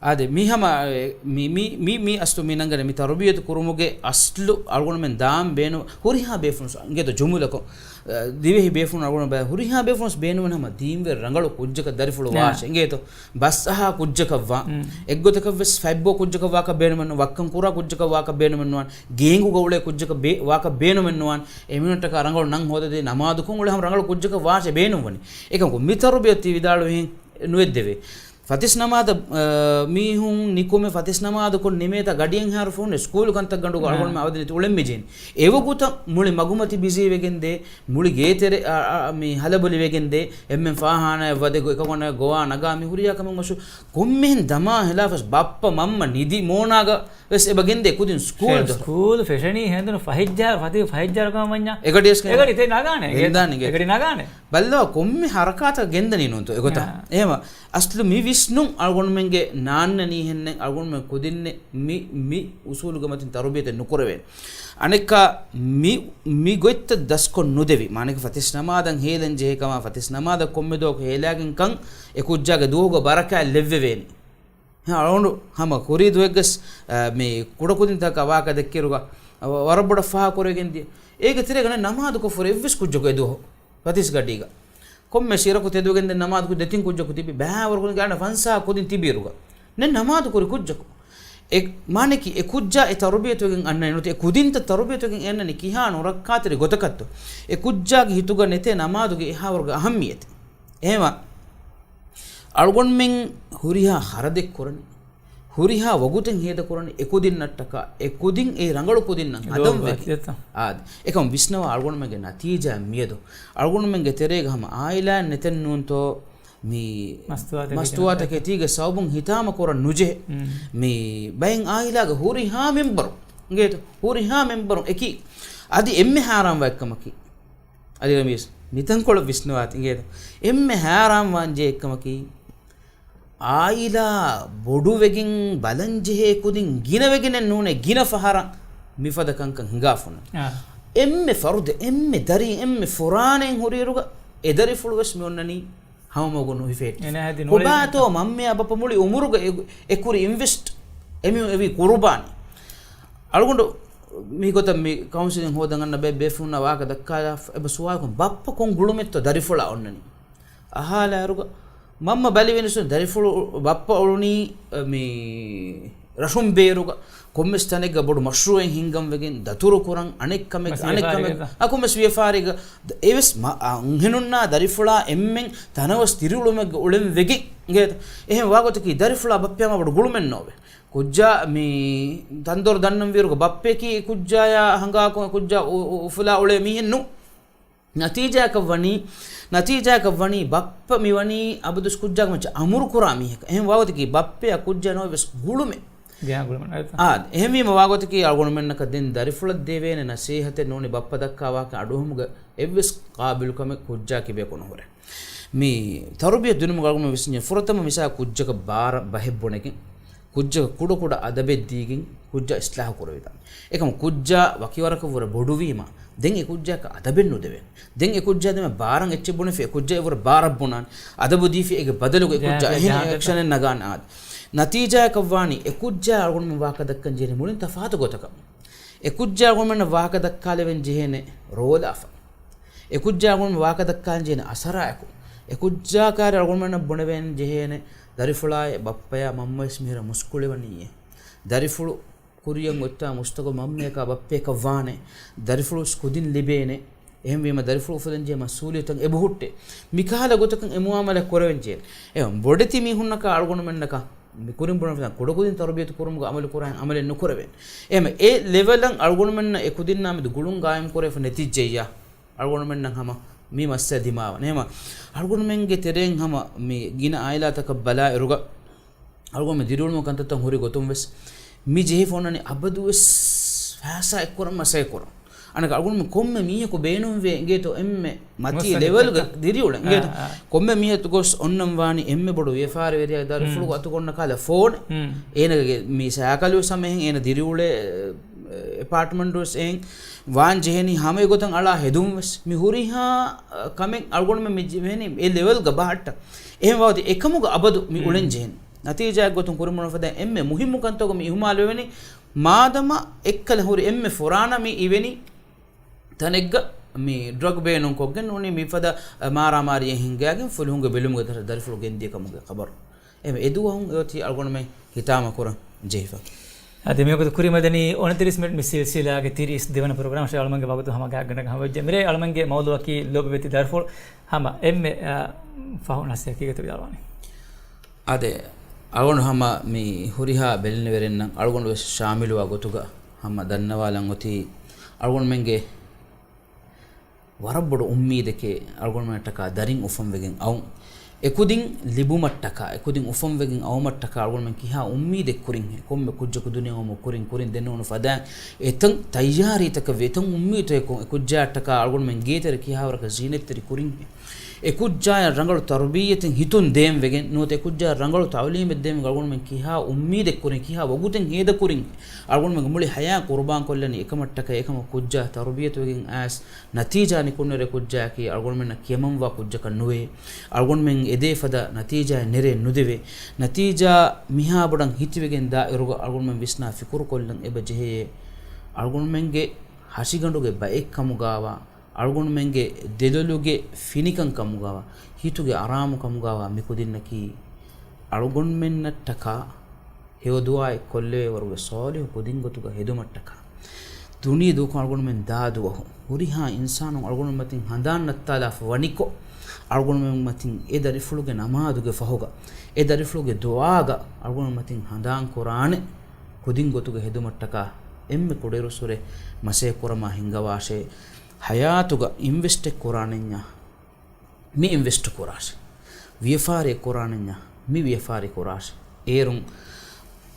އާދެ، މި ހަމަ، އެ، މި، މި، މި، މި އަސްލު މި ނަންގަނެ މި ތަރުބިޔަތު ކުރުމުގެ އަސްލު އަޅުގަނޑުމެން ދާން ބޭނު، ހުރިހާ ބޭފުޅުން އިނގޭތޯ ޖުމުލަކޮށް، އަ، ދިވެހި ބޭފުޅުން އަޅުގަނޑު ބަ-، ހުރިހާ ބޭފުޅުން ބޭނުމެއް ހަމަ ދީންވެރި ރަނގަޅު ކުއްޖަކަށް ދަރިފުޅު ވާށޭ. އިނގޭތޯ ބަސް އަހާ ކުއްޖަކަށް ވާ، އެއްގޮތަކަށް ވެސް ފަތްބޯ ކުއްޖަކަށް ވާކަށް ބޭނުމެއް ނުވާ، ވައްކަން ކުރާ ކުއްޖަކަށް ވާކަށް ބޭނުމެއް ނުވާން، ގޭންގުގަ އުޅޭ ކުއްޖަކަށް ބޭ-، ވާކަށް ބޭނުމެއް ނުވާން، އެމީހުންނަށްޓަކާ ރަނގަޅު ނަން ހޯދަދޭ ނަމާދުކޮށް އުޅޭ ހަމަ ރަނގަޅު ކުއްޖަކަށް ވާށޭ ބޭނުންވަނީ. އެކަމަކު މި ތަރުބިޔަތު ތި ވިދާޅުވިހެން ނުވެއްދެވޭ. ފަތިސް ނަމާދަށް، އަ، މީހުން ނިކުމެ ފަތިސް ނަމާދުކޮށް ނިމޭތާ ގަޑިއެއްހާރު ފޮނުން ސްކޫލު ކަންތައް ގަނޑުގަ އަޅުގަނޑުމެން އަވަދިނެތި އުޅެން މިޖެހެނީ. އެވަގުތަށް މުޅި މަގުމަތި ބިޒީ ވެގެންދޭ، މުޅި ގޭތެރެ، އަ، އަ، މި ހަލަބޮލި ވެގެންދޭ، އެންމެން ފާހާނާއަށް ވަދެ ގޮ-، އެކަކު އަންނަ ގޮވާ ނަގާ މި ހުރިހާ ކަމެއް މަޝް-، ކޮންމެހެން ދަމާ ހިލާފަސް ބައްޕަ މަންމަ ނިދި މޯނާގަ ވެސް އެބަ ގެންދޭ ކުދިން ސްކޫލް ދޯ. ސްކޫލް ފެށެނީ ހެނދުނު ފަހެއްޖާ، ފަތި ފަހެއްޖާރަ ކަމަށް ވަންޏާ. އެގަޑި އެސް ގެންދާނީ. އެގަޑި ތެ ނަގާނެ. ގެންދާނީ ގެ. އެގަޑި ނަގާނެ. ބައްލަވާ ކޮންމެ ހަރަކާތަކަށް ގެންދަނީ ނޫންތޯ އެގޮތަށް. އާ. އެހެމަ އަސްލު މި ވިސްނުން އަޅުގަނޑުމެންގެ ނާންނަނީ ހެންނެއް އަޅުގަނޑުމެން ކުދިންނެއް މި، މި އުސޫލުގެ މަތިން ތަރުބިޔަތެއް ނުކުރެވޭނެ. އަނެއްކާ މި، މި ގޮތްތައް ދަސްކޮށް ނުދެވި. މާނައަކީ ފަތިސް ނަމާދަށް ހޭލަން ޖެހޭ ކަމާ، ފަތިސް ނަމާދަށް ކޮންމެ ދުވަހަކު ހޭލާގެން ކަން އެ ކުއްޖާގެ ދުވަހުގަ ބަރަކާތް ލެއްވެވޭނެ. އަޅުގަނޑު ހަމަ ކުރީ ދުވަހެއްގަސް، އަ، މި ކުޑަކުދިންތަކާ ވާހަކަ ދެއްކިއިރުގަ، އަ، ވަ-، ވަރަށް ބޮޑަށް ފާހަގަކުރެވިގެން ދިޔަ. އޭގެ ތެރޭގަ ނަމާދުކޮށްފަ ހުރި އެއްވެސް ކުއްޖަކު އެދުވަހު ފަތިސް ގަޑީގަ. ކޮންމެ ސިރަކު ތެދުވެގެން ދެން ނަމާދުކޮށް ދެތިން ކުއްޖަކު ތިބި. ބައިވަރު ކުދިން ގާނެ ފަންސާ ކުދިން ތިބިއިރުގަ. ނެ ނަމާދު ކުރި ކުއްޖަކު. އެ މާނައަކީ އެ ކުއްޖާ އެ ތަރުބިޔަތުވެގެން އަންނަނީ ނުވަތަ އެ ކުދިންތައް ތަރުބިޔަތުވެގެން އަންނަނީ ކިހާ ނުރައްކާތެރި ގޮތަކަށްތޯ؟ އެ ކުއްޖާގެ ހިތުގަ ނެތޭ ނަމާދުގެ އެހާވަރުގެ އަހައްމިއްޔަތެއް. އެހެމަ އަޅުގަނޑުމެން ހުރިހާ ޚަރަދެއް ކުރަނީ. ހުރިހާ ވަގުތެއް ހޭދަކުރަނީ އެކުދިންނަށްޓަކާ، އެކުދިން އެ ރަނގަޅު ކުދިންނަށް ހަދަން ވެގެން. އާދެ. އެކަމް ވިސްނަވާ އަޅުގަނޑުމެންގެ ނަތީޖާ މިއަދު. އަޅުގަނޑުމެންގެ ތެރޭގަ ހަމަ އާއިލާއެއް ނެތެއް ނޫންތޯ މި މަސްތުވާތަކެތީގެ ސަބަބުން ހިތާމަ ކުރަން ނުޖެހޭ. މި ބައެއް އާއިލާގެ ހުރިހާ މެމްބަރު، އިނގޭތޯ؟ ހުރިހާ މެމްބަރު އެކީ. އަދި އެންމެ ހާރާންވާ އެއްކަމަކީ. އަދި ރަމީސް، މިތަންކޮޅަށް ވިސްނަވާތި އިނގޭތޯ؟ އެންމެ ހާރާންވާން ޖެހޭ އެއްކަމަކީ، އާއިލާ ބޮޑުވެގެން ބަލަންޖެހޭ ކުދިން ގިނަވެގެނެއް ނޫނޭ، ގިނަ ފަހަރަށް މިފަދަ ކަންކަން ހިނގާފަ އޮންނަނީ. އާ. އެންމެ ފަރުދެއް، އެންމެ ދަރި، އެންމެ ފުރާނައެއް ހުރިއިރުގަ އެ ދަރިފުޅުވެސް މި އޮންނަނީ ހަމަ މަގު ނުހިފޭ. އެނާ ހެދި ނޫޅޭ. ކޮބާތޯ މަންމަޔާ ބައްޕަ މުޅި އުމުރުގަ އެ، އެ ކުރި އިންވެސްޓް، އެމީހުން އެވީ ޤުރުބާނީ. އަޅުގަނޑު މިގޮތަށް މި ކައުންސިލިން ހޯދަން އަންނަ ބޭ-، ބޭފުޅުންނާ ވާހަކަ ދައްކާލާފަ އެބަ ސުވާލުކޮށް، ބައްޕަ ކޮން ގުޅުމެއްތޯ ދަރިފުޅާ އޮންނަނީ؟ އަހާލާއިރުގަ މަންމަ ބަލިވެނިސުން ދަރިފުޅު ބައްޕަ އުޅުނީ، އަ، މި ރަށުން ބޭރުގަ ކޮންމެސް ތަނެއްގަ ބޮޑު މަޝްރޫއެއް ހިންގަން ވެގެން ދަތުރު ކުރަން އަނެއްކަމެއް، އަނެއްކަމެއް، އަ، ކޮންމެސް ވިޔަފާރީގަ އެވެސް މަ-، އަ، އަންހެނުންނާ ދަރިފުޅާ އެންމެން ތަނަވަސް ދިރިއުޅުމެއްގަ އުޅެން ވެގެން އިނގޭތަ؟ އެހެން ވާގޮތަކީ ދަރިފުޅާ ބައްޕަޔާމާ ބޮޑު ގުޅުމެއް ނޯވޭ. ކުއްޖާ މި ތަންދޮރު ދަންނަން ވީރުގަ ބައްޕަޔަކީ ކުއްޖާޔާ ހަނގާކޮށް ކުއްޖާ އު-، އު-، އުފުލާ އުޅޭ މީހެއް ނޫން. ނަތީޖާއަކަށް ވަނީ، ނަތީޖާއަކަށް ވަނީ ބައްޕަ މި ވަނީ އަބަދުވެސް ކުއްޖާގެ މައްޗަށް އަމުރު ކުރާ މީހަކަށް. އެހެން ވާގޮތަކީ ބައްޕަޔާ ކުއްޖާ ނޯވެސް ގުޅުމެއް. ގިނަ ގުޅުމެއް. އާ، އެހެންވީމަ ވާގޮތަކީ އަޅުގަނޑުމެންނަކަށް ދެން ދަރިފުޅަށް ދެވޭނެ ނަސޭހަތެއް ނޫނީ ބައްޕަ ދައްކާ ވާހަކަ އަޑުއެހުމުގެ އެއްވެސް ޤާބިލުކަމެއް ކުއްޖާ ކިބަޔަކު ނުހުރޭ. މި ތަރުބިޔަތު ދިނުމުގަ އަޅުގަނޑު ވިސްންޖެ ފުރަތަމަ މިސާ ކުއްޖަކަށް ބާރަށް ބަހެއް ބުނެގެން، ކުއްޖަކަށް ކުޑަކުޑަ އަދަބެއް ދީގެން، ކުއްޖާ އިސްލާހު ކުރެވިދާނެ. އެކަމު ކުއްޖާ ވަކިވަރަކަށްވުރެ ބޮޑުވީމަ، ދެން އެ ކުއްޖާއަކަށް އަދަބެއް ނުދެވޭނެ. ދެން އެ ކުއްޖާ ދެމެ ބާރަށް އެއްޗެއް ބުނެފި، އެ ކުއްޖާ އެވުރެ ބާރަށް ބުނާނެ. އަދަބު ދީފި، އޭގެ ބަދަލުގަ އެ ކުއްޖާ އެހެން އެކްޝަނެއް ނަގާނެ އާދެ. ނަތީޖާއަކަށް ވާނީ، އެ ކުއްޖާ އަޅުގަނޑުމެން ވާހަކަ ދައްކަން ޖެހޭނެ މުޅިން ތަފާތު ގޮތަކަށް. އެ ކުއްޖާ އަޅުގަނޑުމެންނަށް ވާހަކަ ދައްކާލެވެން ޖެހޭނެ ރޯލާފަ. އެ ކުއްޖާ އަޅުގަނޑުމެން ވާހަކަ ދައްކާލަން ޖެހޭނެ އަސަރާއެކު. އެ ކުއްޖާ ކާރި އަޅުގަނޑުމެންނަށް ބުނެވެން ޖެހޭނެ ދަރިފުޅާއި ބައްޕަޔާ މަންމަވެސް މިހިރަ މުސްކުޅިވަނީއޭ. ދަރިފުޅު ކުރިޔަށް އޮތްތާ މުސްތަގު މަންމަޔަކާ ބައްޕަޔަކަށް ވާނެ. ދަރިފުޅު ކުދިން ލިބޭނެ. އެހެންވީމަ ދަރިފުޅު އުފުލަންޖެހޭ މަސްއޫލިއްޔަތުތައް އެބަހުއްޓޭ. މިކަހަލަ ގޮތަކަށް އެ މުއާމަލާ ކުރެވެންޖެހޭ. އެ ބޮޑެތި މީހުންނަކާ އަޅުގަނޑުމެންނަކަށް މި ކުރިން ބުނެފަދަ ކުޑަކުދިން ތަރުބިޔަތު ކުރުމުގަ އަމަލު ކުރާ އަމަލެއް ނުކުރެވޭނެ. އެހެމަ އެ ލެވެލަށް އަޅުގަނޑުމެންނަށް އެ ކުދިންނާ މެދު ގުޅުން ގާއިމް ކުރެވިފަ ނެތިއްޖެއްޔާ އަޅުގަނޑުމެންނަށް ހަމަ މި މައްސަލަ ދިމާވަން. އެހެމަ އަޅުގަނޑުމެންގެ ތެރެއިން ހަމަ މި ގިނަ އާއިލާތަކަށް ބަލާއިރުގަ އަޅުގަނޑުމެން ދިރިއުޅުމުގެ ކަންތައްތައް ހުރި ގޮތުން ވެސް މި ޖެހިފަ އޮންނަނީ އަބަދުވެސް ފައިސާ އެއްކުރަން މަސައްކަތް ކުރަން. އަނެއް އަޅުގަނޑުމެން ކޮންމެ މީހަކު ބޭނުންވޭ އިނގޭތޯ އެންމެ މަތީ ލެވެލްގަ ދިރިއުޅެން އިނގޭތޯ. ކޮންމެ މީހަކު ގޮސް އޮންނަން ވާނީ އެންމެ ބޮޑު ވިޔަފާރިވެރިޔާ ދަރިފުޅުގެ އަތުގަ އޮންނަ ކަހަލަ ފޯނެއް. އޭނަގެ މި ސައިކަލުވެސް ހަމަ އެހެން އޭނަ ދިރިއުޅޭ އެޕާޓްމަންޓުވެސް އެހެން ވާން ޖެހެނީ ހަމަ އެގޮތަށް އަޅާ ހެދުން ވެސް. މި ހުރިހާ ކަމެއް އަޅުގަނޑުމެން މި ޖެހެނީ އެ ލެވެލްގަ ބަހައްޓަން. އެހެން ވާތީ އެކަމުގަ އަބަދު މި އުޅެން ޖެހެނީ. ނަތީޖާއެއް ގޮތުން ކުރިން ބުނެފަދަ އެންމެ މުހިއްމު ކަންތަކުގަ މި އިހުމާލުވެވެނީ، މާދަމާ އެއްކަލަ ހުރި އެންމެ ފުރާނަ މި އިވެނީ ތަނެއްގަ މި ޑްރަގް ބޭނުންކޮށްގެން ނޫނީ މިފަދަ މާރާމާރީއެއް ހިންގައިގެން ފުލުހުންގެ ބެލުމުގެ ދަރި-، ދަރިފުޅު ގެންދިޔަ ކަމުގެ ޚަބަރު. އެމެ އެދުވަހުން އެއޮތީ އަޅުގަނޑުމެން ހިތާމަ ކުރަން ޖެހިފަ. އަދި މިވަގުތު ކުރިމަދަނީ އޮނަތިރީސް މިނިޓް މި ސިލްސިލާގެ ތިރީސް ދެވަނަ ޕްރޮގްރާމް. އަޅުމެންގެ ވަގުތު ހަމަ ގާތްގަނޑަކަށް ހަމަވެއްޖެ. މިރޭ އަޅުމެންގެ މައުޟޫއަކީ ލޯބިވެތި ދަރިފުޅު. ހަމަ އެންމެ، އާ، ފަހު ނަސޭހަތް ކީގެތޯ ވިދާޅުވާނީ؟ އާދެ، އަޅުގަނޑު ހަމަ މި ހުރިހާ ބެލެނިވެރިންނަށް އަޅުގަނޑު ވެސް ޝާމިލުވާ ގޮތުގަ ހަމަ ދަންނަވާލަން އޮތީ އަޅުގަނޑުމެންގެ ވަރަށް ބޮޑު އުއްމީދެކޭ އަޅުގަނޑުމެންނަށްޓަކާ ދަރިން އުފަންވެގެން އައުން. އެކުދިން ލިބުމަށްޓަކާ، އެކުދިން އުފަންވެގެން އައުމަށްޓަކާ އަޅުގަނޑުމެން ކިހާ އުއްމީދެއް ކުރިންހޭ؟ ކޮންމެ ކުއްޖަކު ދުނިޔެއަށް އުޅުމުގެ ކުރިން، ކުރިން ދެންނެވުނު ފަދައިން އެތަން ތައްޔާރީތަކެއް ވޭ، އެތަން އުއްމީދުތަކެއް އެ ކުއްޖާއަށްޓަކާ އަޅުގަނޑުމެން ގޭތެރެ ކިހާވަރަކަށް ޒީނަތްތެރި ކުރިންހޭ؟ އެ ކުއްޖާއަށް ރަނގަޅު ތަރުބިއްޔަތެއް ހިތުން ދޭން ވެގެން ނުވަތަ އެ ކުއްޖާއަށް ރަނގަޅު ތައުލީމެއް ދޭން ވެގެން އަޅުގަނޑުމެން ކިހާ އުއްމީދެއް ކުރިން، ކިހާ ވަގުތެއް ހޭދަ ކުރިން؟ އަޅުގަނޑުމެންގެ މުޅި ޙަޔާތް ޤުރުބާން ކޮށްލަނީ އެކަމަށްޓަކައި، އެކަމަށް ކުއްޖާ ތަރުބިއްޔަތުވެގެން އައިސް ނަތީޖާ ނިކުންނެވި ކުއްޖާއަކީ އަޅުގަނޑުމެންނަށް ކިޔަމަންވާ ކުއްޖަކަށް ނުވޭ. އަޅުގަނޑުމެން އެދޭ ފަދަ ނަތީޖާއެއް ނެރެ ނުދެވޭ. ނަތީޖާ މިހާ ބޮޑަށް ހިތިވެގެން ދާއިރުގަ އަޅުގަނޑުމެން ވިސްނާ ފިކުރު ކޮށްލަން އެބަ ޖެހެޔޭ. އަޅުގަނޑުމެންގެ ހަށިގަނޑުގެ ބައެއް ކަމުގައިވާ، އަޅުގަނޑުމެންގެ ދެލޮލުގެ ފިނިކަން ކަމުގައިވާ، ހިތުގެ އަރާމު ކަމުގައިވާ މި ކުދިންނަކީ އަޅުގަނޑުމެންނަށްޓަކާ ހެޔޮދުޢާއެއް ކޮށްލެވޭވަރުގެ ޞާލިޙު ކުދިން ގޮތުގަ ހެދުމަށްޓަކާ، ދުނިޔެ ދޫކޮށް އަޅުގަނޑުމެން ދާ ދުވަހު ހުރިހާ އިންސާނުން އަޅުގަނޑުމެން މަތިން ހަނދާން ނައްތާލާފަ ވަނިކޮށް، އަޅުގަނޑުމެން މަތިން އެ ދަރިފުޅުގެ ނަމާދުގެ ފަހުގަ، އެ ދަރިފުޅުގެ ދުޢާގަ އަޅުގަނޑު މަތިން ހަނދާން ކުރާނެ ކުދިން ގޮތުގަ ހެދުމަށްޓަކާ އެންމެ ކުޑައިރުއްސުރެ މަސައްކަތް ކުރަމާ ހިންގަވާށޭ. ޙަޔާތުގަ އިންވެސްޓެއް ކުރާނެންޏާ މި އިންވެސްޓް ކުރާށޭ. ވިޔަފާރިއެއް ކުރާނެންޏާ މި ވިޔަފާރި ކުރާށޭ. އޭރުން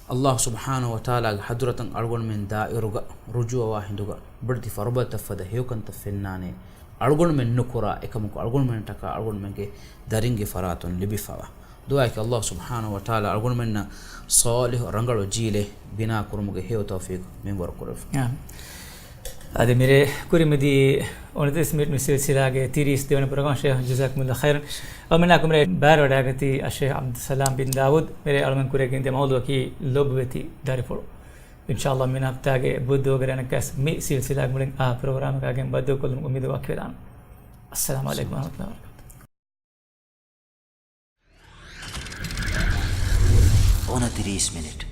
ﷲ ސުބްޙާނަހޫ ވަތަޢާލާގެ ޙަޟްރަތަށް އަޅުގަނޑުމެން ދާއިރުގަ ރުޖޫޢަވާ ހިނދުގަ ބޮޑެތި ފަރުބަދަތައް ފަދަ ހެޔޮކަންތައް ފެންނާނެ. އަޅުގަނޑުމެން ނުކުރާ އެކަމަކު އަޅުގަނޑުމެންޓަކާ އަޅުގަނޑުމެންގެ ދަރިންގެ ފަރާތުން ލިބިފަވާ. ދުޢާއަކީ ﷲ ސުބްޙާނަހޫ ވަތަޢާލާ އަޅުގަނޑުމެންނަށް ޞާލިޙު ރަނގަޅު ޖީލެއް ބިނާ ކުރުމުގެ ހެޔޮ ތައުފީޤު މިންވަރު ކުރެވި. އާ. އަދި މިރޭ ކުރިމަތި އުނަތިރީސް މިނިޓް މި ސިލްސިލާގެ ތިރީސް ދެވަނަ ޕްރޮގްރާމް ޝޭޚް، ޖަޒާކުމުﷲ ޚައިރަން. އަޅުގަނޑުމެންނާ ކުރިމަތި ބައިވެރިވެވަޑައިގަތީ އައްޝޭޚް ޢަބްދުއްސަލާމް ބިން ދާވޫދު. މިރޭ އަޅުގަނޑު ކުރިއަށް ގެންދިޔަ މައުޟޫޢަކީ ލޮބުވެތި ދަރިފުޅު. އިންޝާﷲ މިނަ ހަފްތާގެ ބުދުވަގެ ރޭ އަނެއްކާވެސް މި ސިލްސިލާގެ މުޅިން އާ ޕްރޮގްރާމަކާ ގެން ބައްދަލުކޮށްލުމުގެ އުއްމީދު ވަކިވެލާނަން. އައްސަލާމު ޢަލައިކުމް ވަރަޙްމަތުﷲ ވަބަރަކާތުހު. އުނަތިރީސް މިނިޓް.